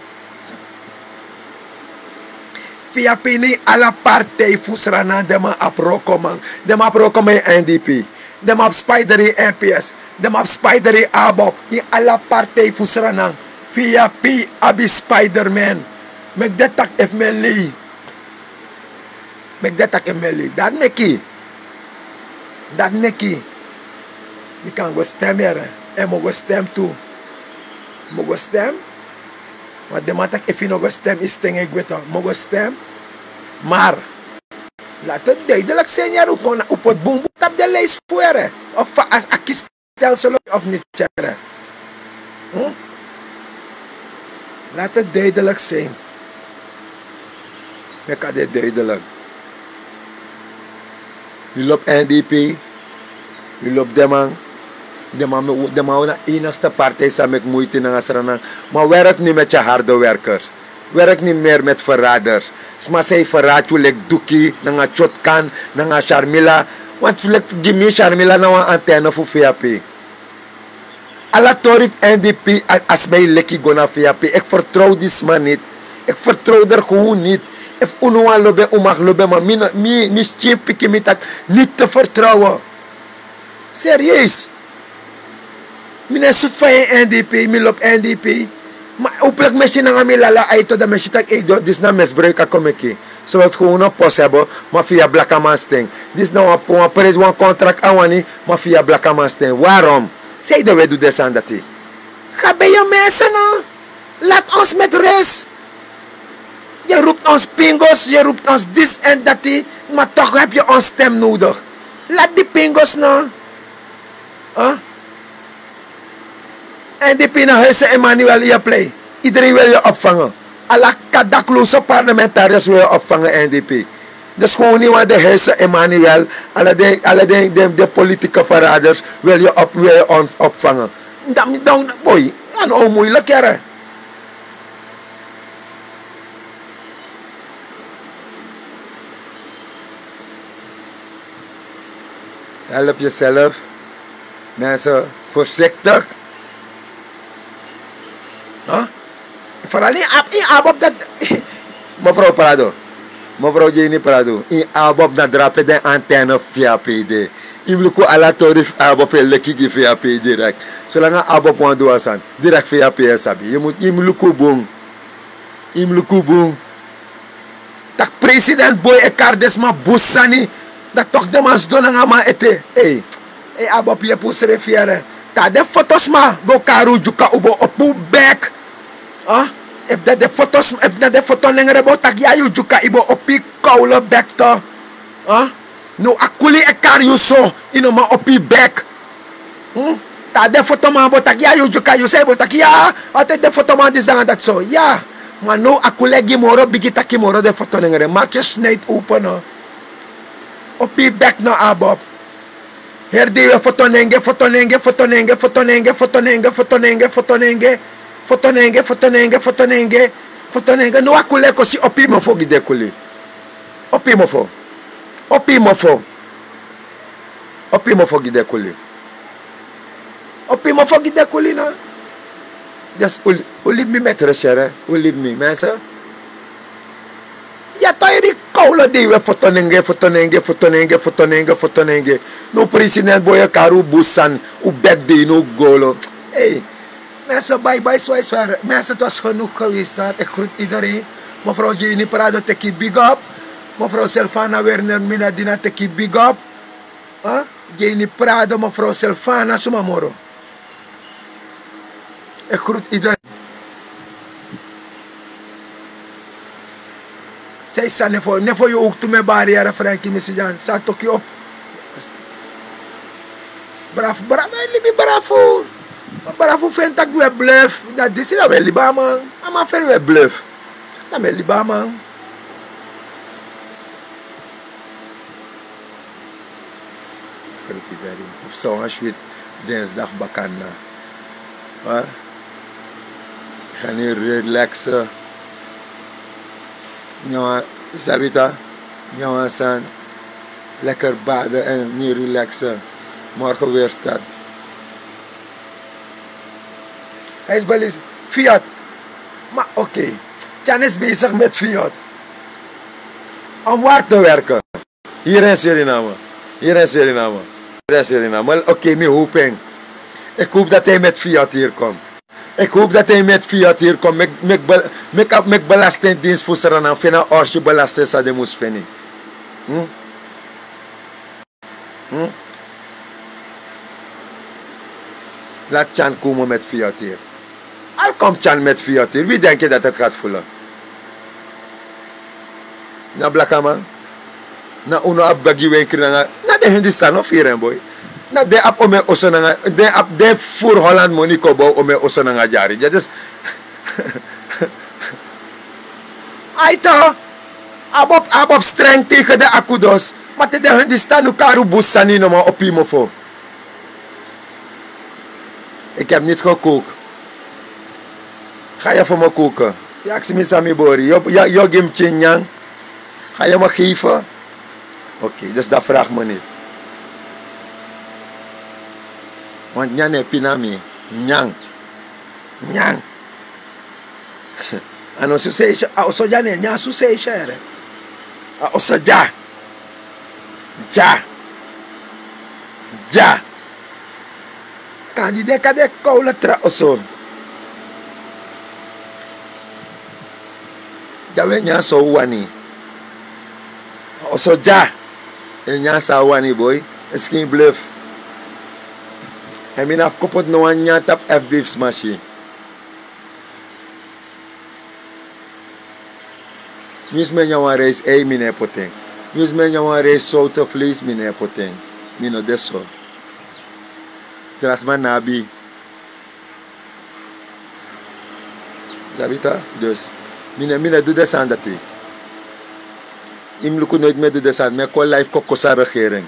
V I P na ini ala partij fu Sranan, den man abi wrokoman. Den man abi wrokoman ini N D P. Den man abi spider ini N P S. Den man abi spider ini ABOP. Ini ala partij fu Sranan, V I P abi spiderman. Meki den taki efu mi e lei. Meki den taki efu mi e lei. Dati meki. Dati meki. Mi kan go stem, here. En mi o go stem tu. Mi o go stem. Ma den man taki efu yu no go stem, yu sten e gwe tu. Mi o go stem. Maar laat het duidelijk zijn, here, un kon, un poti bunbun tapu den lijst fu, here. Of fa a, a kiesstelsel of niet, here. Hm? Laat het duidelijk zijn. Meki a de duidelijk. Yu lobi N D P. Yu lobi den man. Den man, den man na enigste partij san meki muiti nanga Sranan. Maar werk nu met je harde werkers. Werk niet meer met verraders. Sma san e ferradi yu leki Duki, nanga Chotkan, nanga Sharmila. Want leki gi mi, Sharmila na wan antenne fu V I P. Ala tori fu N D P, a, a sma e leki go na V I P. Ik vertrouw die sma niet. Ik vertrouw er gewoon niet. Efu unu wan lobi en, un mag lobi en, ma mi no, mi, mi skin piki mi taki, niet te vertrouwen. Serieus. Mi no e sutu fa yu en N D P, mi lobi N D P. Ma hopelijk mi e si nanga mi lala aito, dan mi e si taki, ei, disi na misbruik a kon meki. Zodat gewoon een post hebben, maar via blakaman sting. Disi na wan, wan prijs, wan contract a wani, maar via blakaman sting. Waarom? Zij de wet doet de sandati. Ga bij je mensen, no? Laat ons met rust. Je roept ons pingos, je roept ons dit en dat, maar toch heb je ons stem nodig. Laat die pingos, no. Huh? En die pina huizen Emmanuel, je plei. Iedereen wil je opvangen. Ala kadakloze parlementariërs wil je opvangen, N D P. Dus gewoon niet, want de huizen Emmanuel, alle den, alle den, den, den politieke verraders wil je op, wil je ons opvangen. Dan, dan, boy, dan o moeilijk, yere. Help jezelf. Mensen, voorzichtig. Huh? Vooral in Ab-, in Abob dat. Mevrouw Prado. Mevrouw Jenny Prado. In Abob na drape den antenne via P D. Yu mus luku ala tori fu Abob e leki gi via P D direct. Solanga Abob wan du wan sani, direct via P S abi. Yu mus, yu mus luku bun. Yu mus luku bun. Taki president boi e kari den sma bun sani. Dan toch den man sidon nanga man ete. Ei, ei, Abob, yepi usrefi yere. Te a den fotosma go kari un dyuka, un bo opo un bek. Huh? Efu na den fotos, efu na den foto nengre bo taki ya, yu dyuka, yu bo opo yu kowle bek to. Huh? No, a kuli e kari yu so, yu no man opo yu bek. Hmm? Te a den fotoman bo taki ya, yu dyuka, yu san yu bo taki ya. Altijd den fotoman disi nanga dati so. Ya. Ma now a kuli e gi moro bigi taki moro den foto nengre. Mark yu snijt open, no. Opo yu bek, no, Abob. Heri dei wi e foto nenge, foto nenge, foto nenge, foto nenge, foto nenge, foto nenge, foto nenge, foto nenge, foto nenge, foto nenge, foto nenge. Now a kuli e kon si, opo yu mofo gi den kuli. Opo yu mofo. Opo yu mofo. Opo yu mofo gi den kuli. Opo yu mofo gi den kuli, no. Dus un, un libi mi met rust, yere. Un libi mi, mensen. Ya, tori kowlo dei wi e foto nenge, foto nenge, foto nenge, foto nenge, foto nenge. Now president boi e kari un bun sani, un bek dei now gowlo. Ei. Mensen, bye bye, zwaai zwaar. Mensen, het was genoeg geweest, hè. Ik groet iedereen. Mevrouw Jenny Prado, teki big up. Mevrouw Silvana Werner Minadina, teki big up. Huh? Jenny Prado, mevrouw Silvana, suma moro. Ik groet iedereen. Zij san nefo, nefo yu ook tu me barrière, Frankie Misijan. San toki op. Bravo, bravo, mi libi bravo. Bravo, feni taki wi e bluf. Na disi na wi e libi a man. A man feni wi e bluf. Na mi e libi a man. Kriki dari. Op zo'n sweet dinsdag bakanda. Waar? Gaan hier relaxen. Nyawa, sabita. Nyawa san. Lekker baden en nu relaxen. Morgen weer start. Hij is belezen. Fiat. Maar oké. Tjan is bezig met Fiat. Om waar te werken. Hier in Suriname. Hier in Suriname. Hier in Suriname. Oké, mi hoping. Ik hoop dat hij met Fiat hier komt. Ik hoop dat hij met Fiat hier komt. Mek, mek, bel- mek, mek belastingdienst voor Suriname. Fina orsi belasting sa de mus fini. Hm? Hm? Laat Tjan komen met Fiat hier. Al komt Tjan met Fiat hier, wie denk je dat het gaat voelen? Na blakaman. Na unu a bagi wenkri nanga. Na den Hindustan no firi en, boy. Na den abi ome oso nanga. Den abi den furu Holland moni kon bow ome oso nanga dyari. Dat is. Aito. Abob, abob streng tegen de akudos. Ma te den Hindustan no kari un bun sani, no man, opo yu mofo. Ik heb niet gekookt. Ga je voor me koken? Yu aksi mi san mi bori. Yu, yu, yu gi mi pikin nyan. Ga je me geven? Oké, dus dat vraag me niet. Want nyan e pina mi. Nyan. Nyan. A no suseisi a oso dya ne en nyan suseisi ere. A oso dya. Dya. Dya. Kandi den kade kowla tra oso. Dya we nyan so wani. A oso dya. En nyan sa wani boi. Eskin blef. En mi na fu kon poti no wan nyan tapu fb fu sma si. Winsi mi e nyan wan reisi ei mi no e poti en. Winsi mi e nyan wan reisi sowtu fleisi mi no e poti en. Mi no de so. Tra sma na abi. Sabi ta dus. Mi no e du den sani dati. Yu mus luku noiti mi e du den sani mi e kon life kon kosi a regering.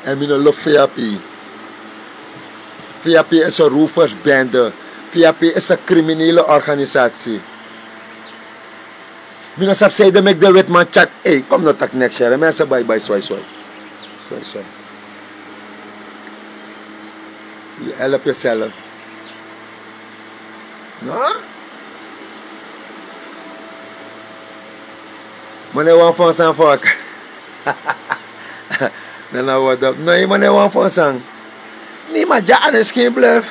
En mi no lobi fiapi. Fiapi isi a rufersbende. Fiapi isi a kriminele organisasi. Mi no sabi san yu de meki den wetiman tyati. Ei kom no taki neks yere mi en se baibai swai swai. Swai swai. Yu help yuself. No. Mane wan fon san fok. Dan na wadap no yu mane wan fon san. Mi ma dya a ne skin blef.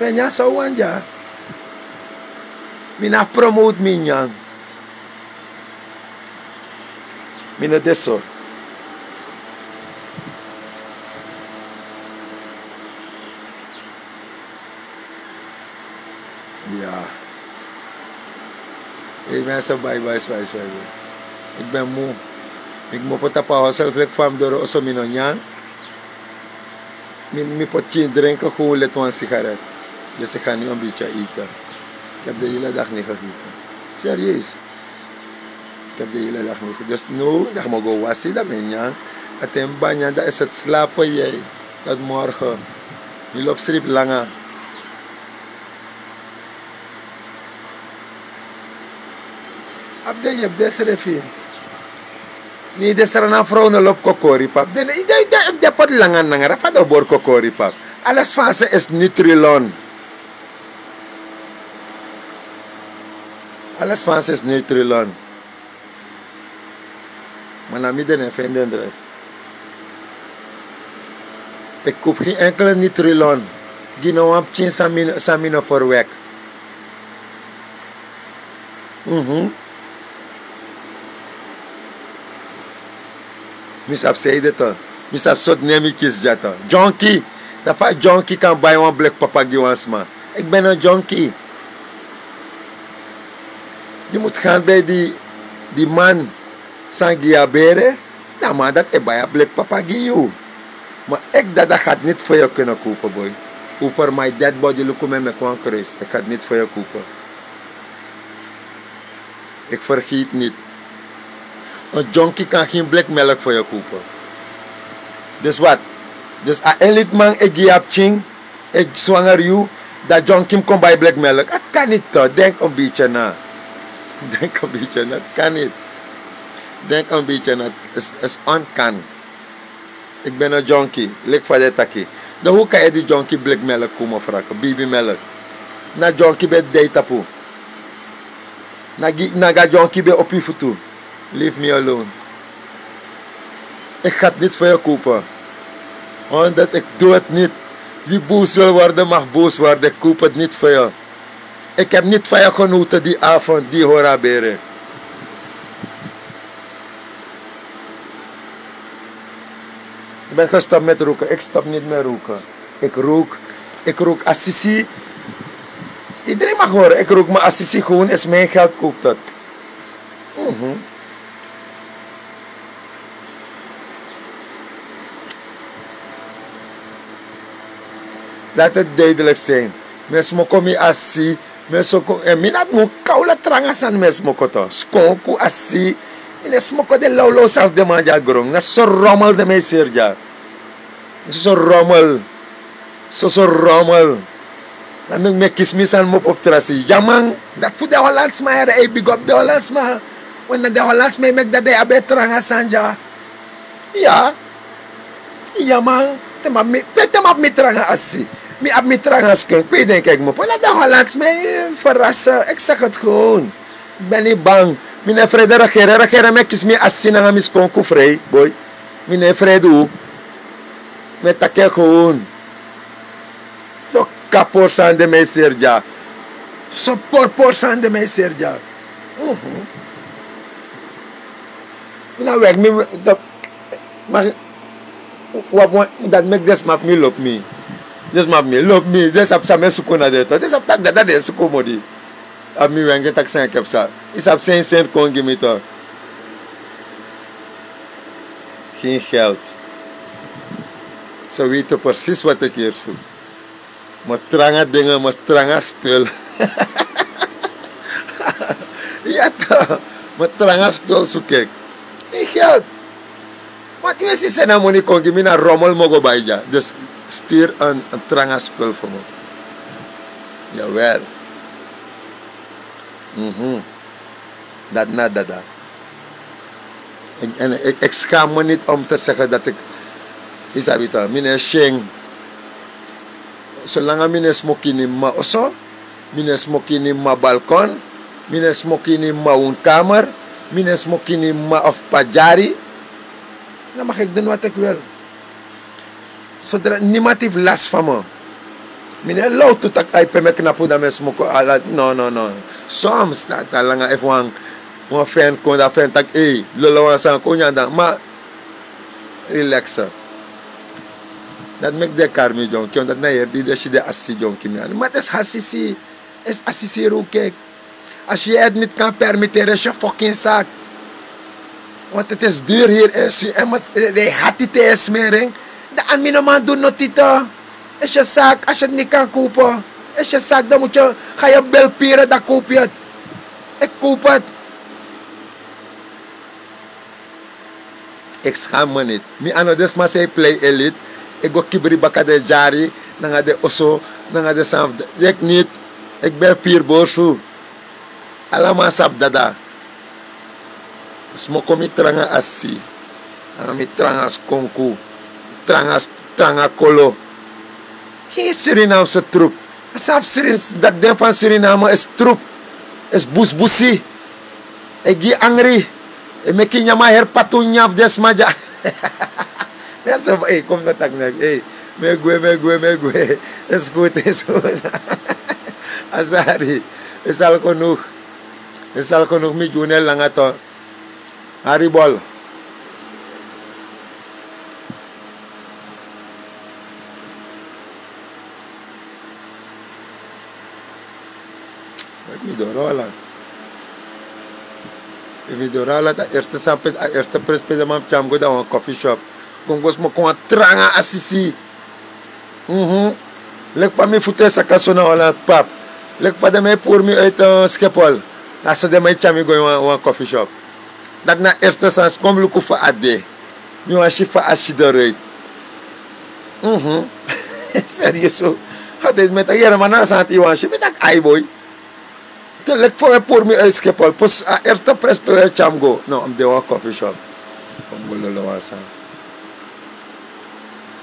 Mi e nyan san wan dya. Mi na promote mi nyan. Mi no de so. Ya. Ei mi en se baibai swai swai. Eki ben mu. Mi kmopo tapu a hosel fleki fa mi doro oso mi no nyan. Mi poti kin drinki kon leti wan sigaret. Disi gani on biti a ite. Eki ebi de hila dagi niki a gite. Serieus. Eki ebi de hila dagi niki a gite dus no dagi mi o go wasi dan mi e nyan. A ten mi ban nyan dan esi eti slape yei. Dati morgen. Mi lobi sripi langa. Abi den yepi den srefi. Ni den srana frow no lobi kokori pap den yu de yu de efu den poti langa nanga rafa den o bori kokori pap. Ales fanse esi nitrilon. Ales fanse esi nitrilon. Ma na mi den e fende en dre. Eki kupu gi enkele nitrilon. Gi no wan pikin san mi no ferwek. Mi sabi sei de to. Mi sabi soti nen mi kisi dya to. Dyonki. Dan fa dyonki kan bai wan bleki papa gi wan sma? Eki ben no dyonki. Yu mutu gan bei di man san gi yu a bere. Dan a man dati e bai a bleki papa gi yu. Ma eki dada gati niti fo yu o kene kupe boi. Un fermai ded bodi luku mi e meki wan kruis eki gati niti fo yu o kupe. Eki fergiti niti. En dyonki kan gin bleki melki fo yu o kupe. Dus wat? Dus a en liti man e gi yu a pikin e swanger yu. Dan dyonki mus kon bai bleki melki ati kan niti to denki en bitye na. Denki en bitye na ati kan niti. Denki en bitye na ati. Esi on kan. Eki ben no dyonki leki fa den e taki. Dan hu kan edi dyonki bleki melki kumo fraka bibi melki. Na dyonki ben dei tapu. Na gi na gi a dyonki ben opi futu. Lifi mi alon. Eki gati niti fo yu o kupe. Honderd eki du eti niti. Wi busu wil worden magi busu worden eki kupe niti fo yu. Eki ebi niti fa yu a genote di afon di yu hori a bere. Yu ben gestop meti ruke eki stop niti meti ruke. Eki ruke. Eki ruke a sisi. Idri magi hori eki ruke ma a sisi gowon esi mi en geld kupe toti. Lati eti duidelik sin. Mi e smoko mi asi. Mi e smoko en mi na bun kawla tranga sani mi e smoko to skonku asi. Mi no e smoko den lawlaw sani fu den man di a gron na soso romel den mi e seri dya. Na soso romel. Soso romel. Na mi meki kisi mi sani mopo fu trasi yaman. Dati fu den holandsma yere e bigi opu den holandsma. Wan na den holandsma e meki dati den abi e tranga sani dya. Ya. Ya man. Te mi abi mi tranga asi. Mi abi mi tranga skin, pe yu denki e kmopo? Na dan Hollands mi e ferasa, exact gewoon. Mi ben ni bang. Mi no e frede regere, regere mi e kisi mi asi nanga mi skonku frei, boi. Mi no e frede unu. Mi e taki en gewoon. So kapor sani de mi e seri dya. So porpor sani de mi e seri dya. Mhm. Mi na wek mi, dat, ma, wan, wan, dati meki den sma fu mi lobi mi. Den sma fu mi lobi mi, den sabi san mi e suku na den tu. Den sabi taki dada den e suku moni. A mi wenge taki san e kepsa. Yu sabi sen senti kon gi mi tu. Gen geld. So weten precies wat ik hier zoek. Mi tranga dingen, mi tranga spul. Ya toch, mi tranga spul zoek ik. Geen geld. Want yu e si san na moni kon gi mi, na rommel mi o go bai dya. Dus stuur een, een tranga spul voor me. Jawel. Mhm. Dat na dada. En, en ik, ik schaam me niet om te zeggen dat ik, yu sabi toch, mi no e syen. Solanga mi no e smoki ini mi mama oso, mi no e smoki ini mi mama balkon, mi no e smoki ini mi mama woonkamer, mi no e smoki ini mi mama of p'pa dyari, dan mag ik doen wat ik wil. Zodra niemand heeft last van me. Mi no e lowtu taki ai pe mi e knapu dan mi e smoki ala, no, no, no. Soms na, na langa efu wan, wan fan kon, dan fan taki, ei, lolo wan sani kon nyan dan. Ma relaxe. Dati meki den e kari mi dyonki, omdat na heri di den si den asisi dyonki mi. Ma disi asisi, esi asisi ruke. Als je het niet kan permitteren, is je fucking zaak. Want het is duur hier in Su-, en moet, de hati te smering. Dan mi no man doen noti toch. Is je zaak, als je het niet kan kopen, is je zaak, dan moet je, ga je billen, dan koop je het. Ik koop het. Ik schaam me niet. Mi a no den sma san e plei elite. Ik go kibri baka den dyari, nanga den oso, nanga den sani. Ik niet. Ik ben piri borsu. Ala man sabi dada. Smoko mi tranga asisi. Nanga mi tranga skonku. Tranga, tranga kolo. Geen Surinaamse troep. A san fu Surin-, dati den fan Suriname esi troep. Esi busbusi. E gi angri. E meki yu nyan a heri patu nyan fu den sma dya. Mi a so, ei, kon mi no taki neks. Ei, mi e gwe, mi e gwe, mi e gwe. Esi good, esi good. A sari. Is al genoeg. Is al genoeg, mi gi unu langa tu. Haribol. Efu mi doro ala. Efu mi doro ala, a eerste sani pe, a eerste presi pe den man tyari mi go, dan wan coffee shop. Kon go smoko wan tranga asisi. Mhm. Leki fa mi futu e saka so na Holland, pap. Leki fa den man e puru mi uit, eh, Schiphol. Na so den man e tyari mi go ini wan, wan coffee shop. Dati na eerste sani, kon mi luku fa a de. Mi wani si fa a si eruit. Mhm. Serieus o. A de mi e taki, yere, ma na a sani yu wani si. Mi taki, ai boi. Te leki fa den man e puru mi uit Schiphol. Pos a eerste presi pe den man tyari mi go. No, mi de wan coffee shop. Kon mi go lolo wan sani.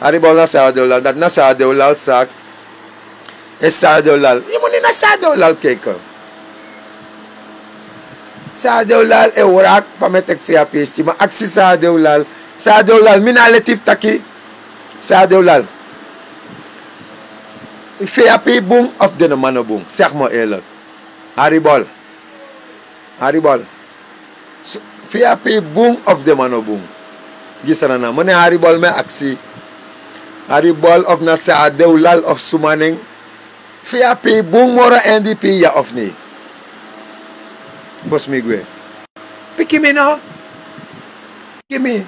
Haribol na Sadeulal, dati na Sadeulal saki. E Sadeulal. Yu mu ni na Sadeulal kijken. Sadeulal e wraki fa mi e teki V I P skin. Ma aksi Sadeulal. Sadeulal, mi na leti fu taki. Sadeulal. V I P bun of den no man no bun? Zeg maar eerlijk. Haribol. Haribol. So, V I P bun of den man no bun? Gi Sranan. Ma na Haribol mi e aksi. Haribol of na Sadeulal of suma nen. V I P bun moro N D P, ya of nee? Fosi mi gwe. Piki mi no. Piki mi.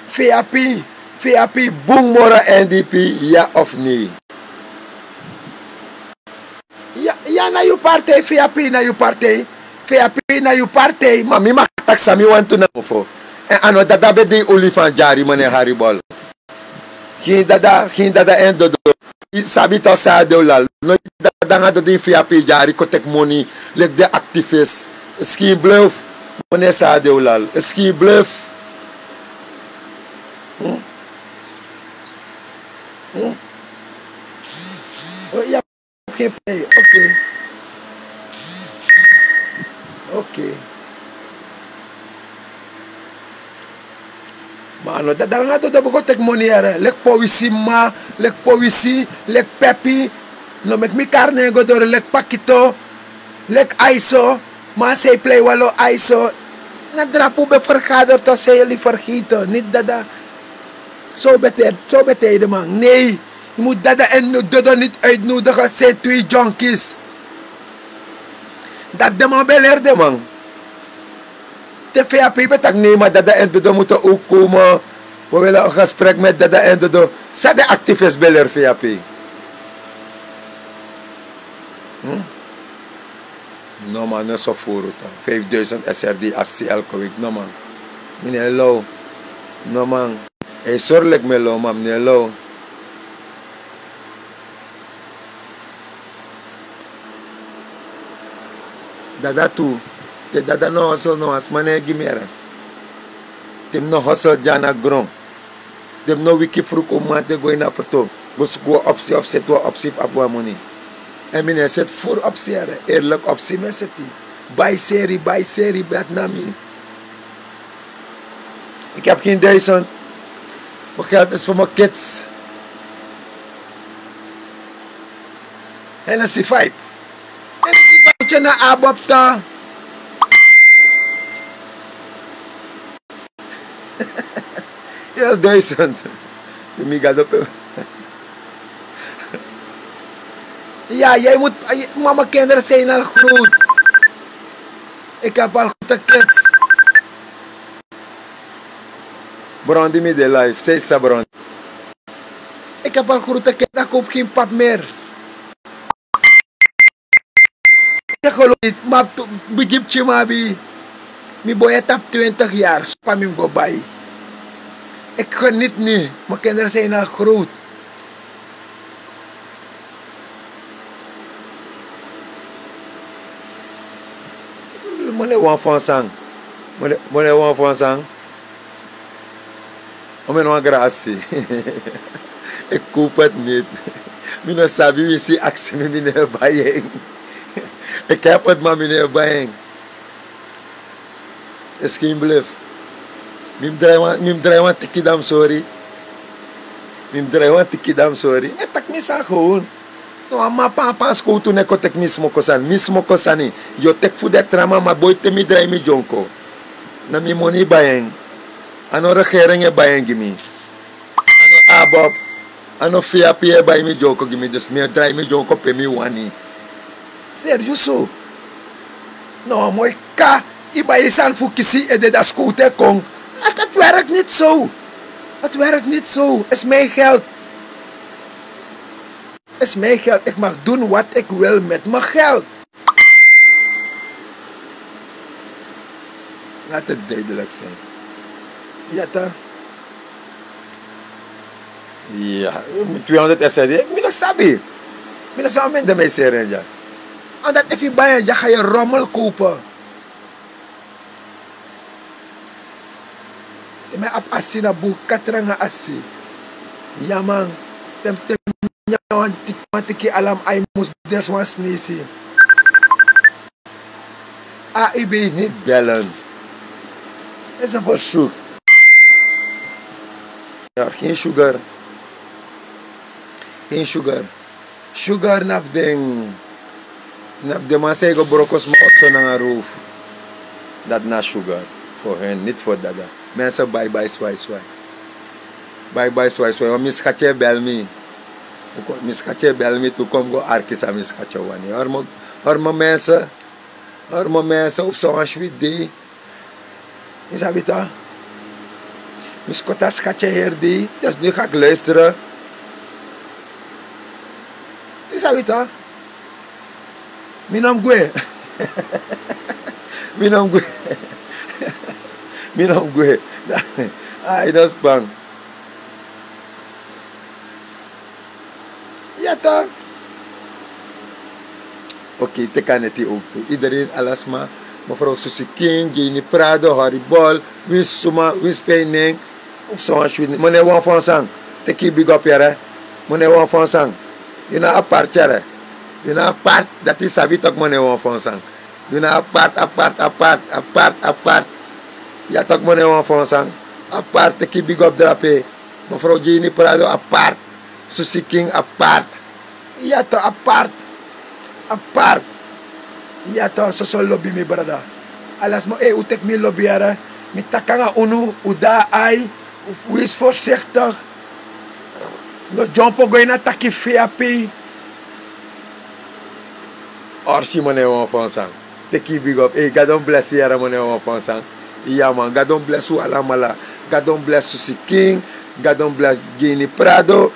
V I P, V I P bun moro N D P, ya of nee? Ya, ya na yu partij, V I P na yu partij. V I P na yu partij, ma mi mag taki san mi wani tu na mofo. En a no dada ben de ini olifant dyari, meneer Haribol. Geen dada, geen dada en dodo. Yu sabi toch Sadeulal. No dada nanga dodo ini V I P dyari kon teki moni, leki den activist. Skin bluf, meneer Sadeulal. Skin bluf. Hmm? Hmm? Oké. Oké. Ma a no dati, dati nanga dodo bo go teki moni yere. Leki powisi mama, leki powisi, leki pepi. No meki mi kari nen go doro, leki pakito, leki aiso. Ma a sei plei wan lo aiso. Na drapu ben fergader tu, a sei yu libi fergeten. Niti dada. So bete, so bete yu de man. Nei. Yu mus dada en dodo niti uitnodigi, sei tu yu dyonkis. Dati den man ben leri den man. Te V A P ben taki: nee, ma dada en dodo mutu ook komen. We willen een gesprek met dada en dodo. San den activist ben leri V A P? Hm? No man, no so furu tan. Vijfduizend S R D asi elke week. No man. Mi no e low. No man. Yu e sori leki mi e low, ma mi no e low. Dada tu, te dada no hustle, no wan sma no e gi mi yere. Te mi no hustle dya na gron. Te mi no wiki fruku mamanten go ini a foto, go suku wan opsi of seti wan opsi fu abi wan moni. Èn mi no e seti furu opsi yere, eerlijk opsi mi e seti. Bai seri, bai seri, dati na mi. Ik heb geen duizend. Mijn geld is voor mijn kids. Hennessy vibe. Hennessy vibe na abopta. Yere duizend. Mi gado pe. Ja, jij moet, mama, kinderen zijn al groot. Ik heb al grote kids. Brondi mi de life, sei sa Brondi. Ik heb al grote kids, dan koop geen pap meer. Ik geloof niet, maar bigiptje mabi. Mi boy het op twintig jaar, spa mi go bai. Ik geniet niet, mijn kinderen zijn al groot. Mone wan fon sang. Mone wan fon sang. Omen wan grasi. Ik koop het niet. Mi no sabi, winsi aksi mi, mi no e bai en. Ik heb het, maar mi no e bai en. Is geen bluf. Mi mus drai wan, mi mus drai wan tiki dan mi sori. Mi mus drai wan tiki dan mi sori. E taki mi sa gewoon. No, a man pampa a skowtu no e kon teki mi smoko sani. Mi smoko sani. Yu o teki fu den tra man, ma boi, te mi drai mi dyonko, na mi moni bai en. A no regering e bai en gi mi. A no abob. A no V A P e bai mi dyonko gi mi, dus mi e drai mi dyonko pe mi wani. Seriusu. No, moi ka, yu bai yu sani fu kisi ede, dan skowtu e kon. Het, het werkt niet zo. Het werkt niet zo. Is mijn geld. Is mijn geld. Ik mag doen wat ik wil met mijn geld. Laat het duidelijk zijn. Ja, toch? Ja, tweehonderd S R D, mi no sabi. Mi no sabi men de mi e seri en dya. Omdat efu yu bai en dya, ga yu rommel kopen. Te mi abi asi na bun, katra nanga asi. Ya man, te mi, te mi nyan wan tiki, wan tiki alam, a yu mus dersi wan snesi. A, u weet niet bellen. Is een verzoek. Ja, geen sugar. Geen sugar. Sugar na fu den, na fu den man san e go broko sma oso nanga roof. Dati na sugar. Voor hen, niet voor dada. Mensen, bye bye swai swai. Bye bye swai swai. Want mi schatje e bel mi. Mi schatje e bel mi tu, kon mi go arki san mi schatje wani. Hori mi, hori mi mensen. Hori mi mensen, op zo'n sweet day. Yu sabi toch? Mi skoti a schatje heri dei, dus nu ga ik luisteren. Yu sabi toch? Mi no mus gwe. Mi no mus gwe. Mi no mus gwe. Ai, no span. Ya toch. Oké, teki a neti ook tu. Iedereen, ala sma, mevrouw Susie King, Janie Prado, Harry Bol, winsi suma, winsi fijnen. Op zo'n sweet. Mone wan fon sang. Teki big up yere. Mone wan fon sang. Yu na apart yere. Yu na apart, dati sabi tok mone wan fonsan. Yu na apart, apart, apart, apart, apart. Ya tok mone wan fonsan. Apart, teki big up drape. Mevrouw Jenny Prado apart. Susi King apart. Ya to apart. Apart. Ya to soso lobi mi brada. Alasmo e u tek mi lobi yara. Mi takanga unu, u da ai, u wis voorzichtig. No jump go in a taki V I P. Orsi mone wan fonsan. Teki big up. Hey, God don bless yara mone wan fonsan. Ya man, God don bless u alamala. God don bless Susi King. God don bless Jenny Prado.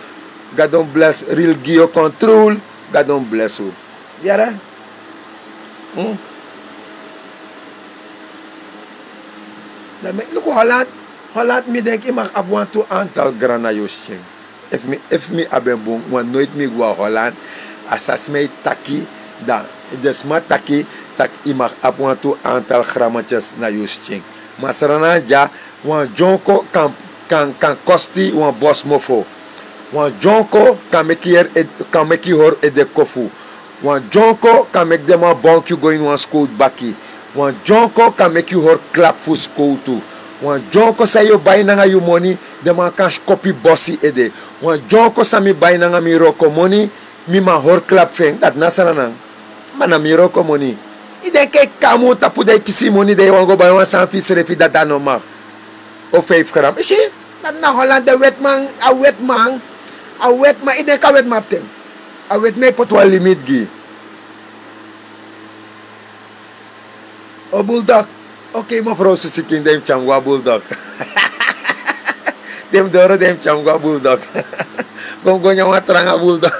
God don bless Real Gio Control. God don bless u. Yara. Hmm? Dan mi luku Holland. Holland mi denk i mag abi wantu aantal grana yusting. Efu mi, efu mi abi en bun, want nooit mi go a Holland. A sa smei taki, dan den sma taki, tak' i mag abi wantu aantal grammetjes na yu skin. Ma Sranan dya, wan dyonko kan, kan, kan kosti wan bos mofo. Wan dyonko kan meki yu ede, kan meki yu hori ede kofu. Wan dyonko kan meki den man bonki yu go ini wan skowtu baki. Wan dyonko kan meki yu hori klapu fu skowtu. Wan dyonko san yu o bai nanga yu moni, den man kan skopu yu bosi ede. Wan dyonko san mi bai nanga mi wroko moni, mi man hori klapu fu en, dati na Sranan. Ma na mi wroko moni. Yu denki e kon na mun tapu dan yu kisi yu moni dan yu wani go bai wan sani fu yusrefi, dati a no mag. O feifi gram. Yu si, dati na Holland, den wetiman, a wetiman, a wetiman, yu denki a wetiman abi ten. A wetiman e poti wan limiti gi yu. O bulldog. Oké, mevrouw Susi King, den mus tyari mi go a bulldog. Den mus doro, den mus tyari mi go a bulldog. Kon go nyan wan tranga bulldog.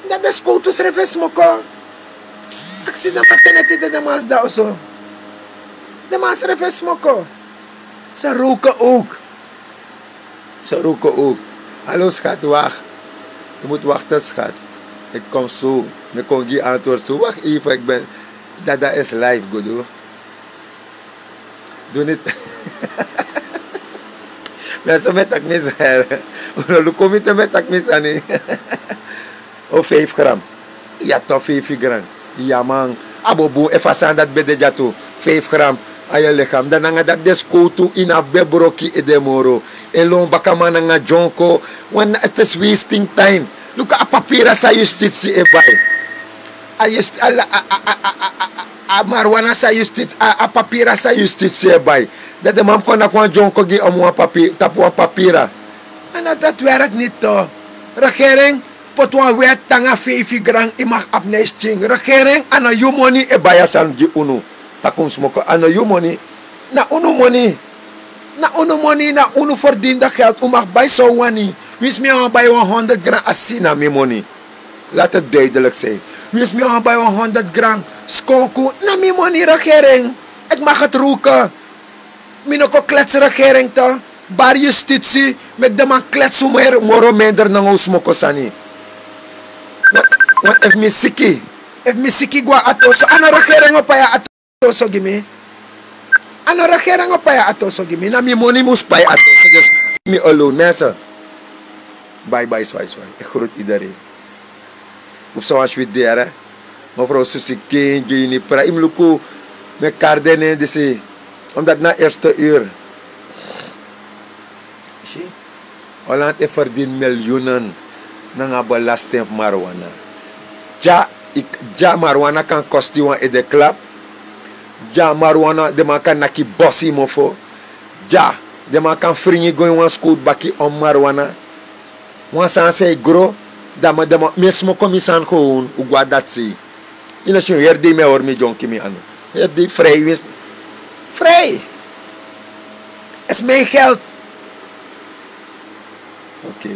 Dan den skowtu srefi e smoko. Aksi den man ten neti, den man sidon oso. Den man srefi e smoko. Ze roken ook. Ze roken ook. Hallo schat, wacht. Je moet wachten, schat. Ik kom zo. Mi kon gi antwoord zo. Wacht even, ik ben, dada is live, gudu. Doe niet. Mi so mi e taki mi sani. Unu luku mi te mi e taki mi sani. O feifi gram. Ya to, feifi gram. Ya man. A bo bun efu a sani dati ben de dya tu. Feifi gram. A yu lichaam. Dan nanga dati den skowtu ini a fu ben broki ede moro. En lon bakaman nanga dyonko. Wan, het is wasting time. Luku a papira san yustitsi e bai. A yust-, a la-, a, a, a, a, a, a, a marijuana san yustitsi, a, a papira san yustitsi e bai. Dan den man kon naki wan dyonko gi yu om wan papi-, tapu wan papira. A no dati werk niet to. Regering, poti wan wet nanga feifi gram yu mag abi na yu skin. Regering, a no yu moni e bai a sani gi unu. Taki un smoko, a no yu moni. Na unu moni. Na unu moni, na unu verdiende geld. Un mag bai san un wani. Winsi mi wani bai wan honderd gram, a si na mi moni. Laat het duidelijk zijn. Winsi mi wani bai wan honderd gram skoonku, na mi moni, regering. Ik mag het roken. Mi no kon klets regering to. Bari yustitsi, meki den man klets un moro minder nanga un smoko sani. Want, want efu mi siki, efu mi siki go a ati oso, a no regering o pai a ati oso gi mi. A no regering o pai a ati oso gi mi. Na mi moni mus pai a ati oso, dus mi alone. Mensen, bye bye, swai swai. Ik groet iedereen. Op zo'n swit dere. Mevrouw Susi King, Jenny Pra, yu mus luku, mi e kari den nen disi. Omdat na eerste uur. Yu si? Holland e verdien miljoenen nanga belasting fu marijuana. Dya, ik, dya marijuana kan kosti wan ede klap. Dya marijuana, den man kan naki bosi mofo. Dya, den man kan fringi go ini wan skowtu baki om marijuana. Wan sani san e gro, dan mi, dan mi, mi e smoko mi sani gewoon, un go a dati sei. Yu no si, heri dei mi e hori mi dyonki mi anu. Heri dei, vrij winst. Vrij! Is mijn geld. Oké.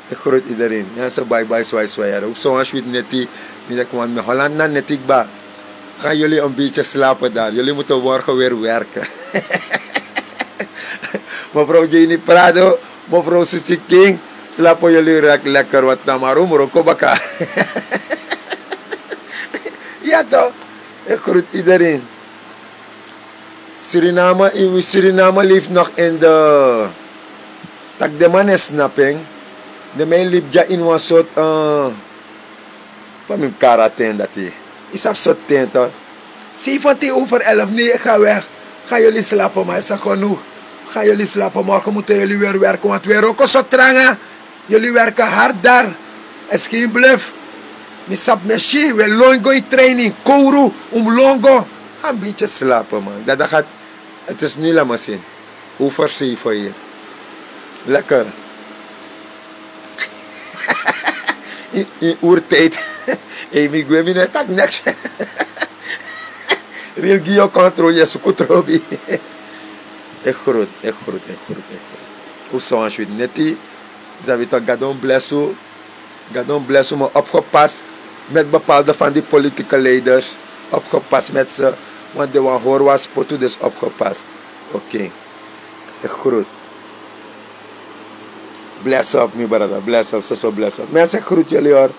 Ik groet iedereen. Mensen, bye bye, swai swai, yara. Op zo'n swit neti. Mi dek man, mi Holland na neti kba. Gaan jullie een beetje slapen daar. Jullie moeten morgen weer werken. Mevrouw Jenny Prado, mevrouw Susi King, slapen jullie rek-, lekker, want na mi wroko baka. Ja toch? Ik groet iedereen. Suriname, in Suriname leeft nog in de, taki den man e snapu en. Den man e libi dya ini wan soort, eh, Fa mi mus kari a ten dati? Yu sabi sortu ten to. Zeven ten over elf, nee, ik ga weg. Ga jullie slapen, maar is er genoeg. Ga jullie slapen, morgen moeten jullie weer werken, want weer ook zo tranga. Jullie werken hard daar. Is geen bluf. Mi sabi, mi si, we lon go in training, kowru, un lon go. Ga een beetje slapen, man. Dat, dat gaat, het is nu, laat maar zien. Over zeven hier. Lekker. In, in oertijd. Hey, mi gwe, mi no e taki niks. Real gi yu control, yu e suku trobi. Echt groot, echt groot, echt groot, echt groot. Hoe zou je het neti? Ze weten, God don't bless you. God don't bless you, maar opgepast met bepaalde van die politieke leiders. Opgepast met ze, want de wan hoor was potu, dus opgepast. Oké. Echt groot. Bless up, mi brada. Bless up, so, so bless up. Mensen, groet jullie, hoor.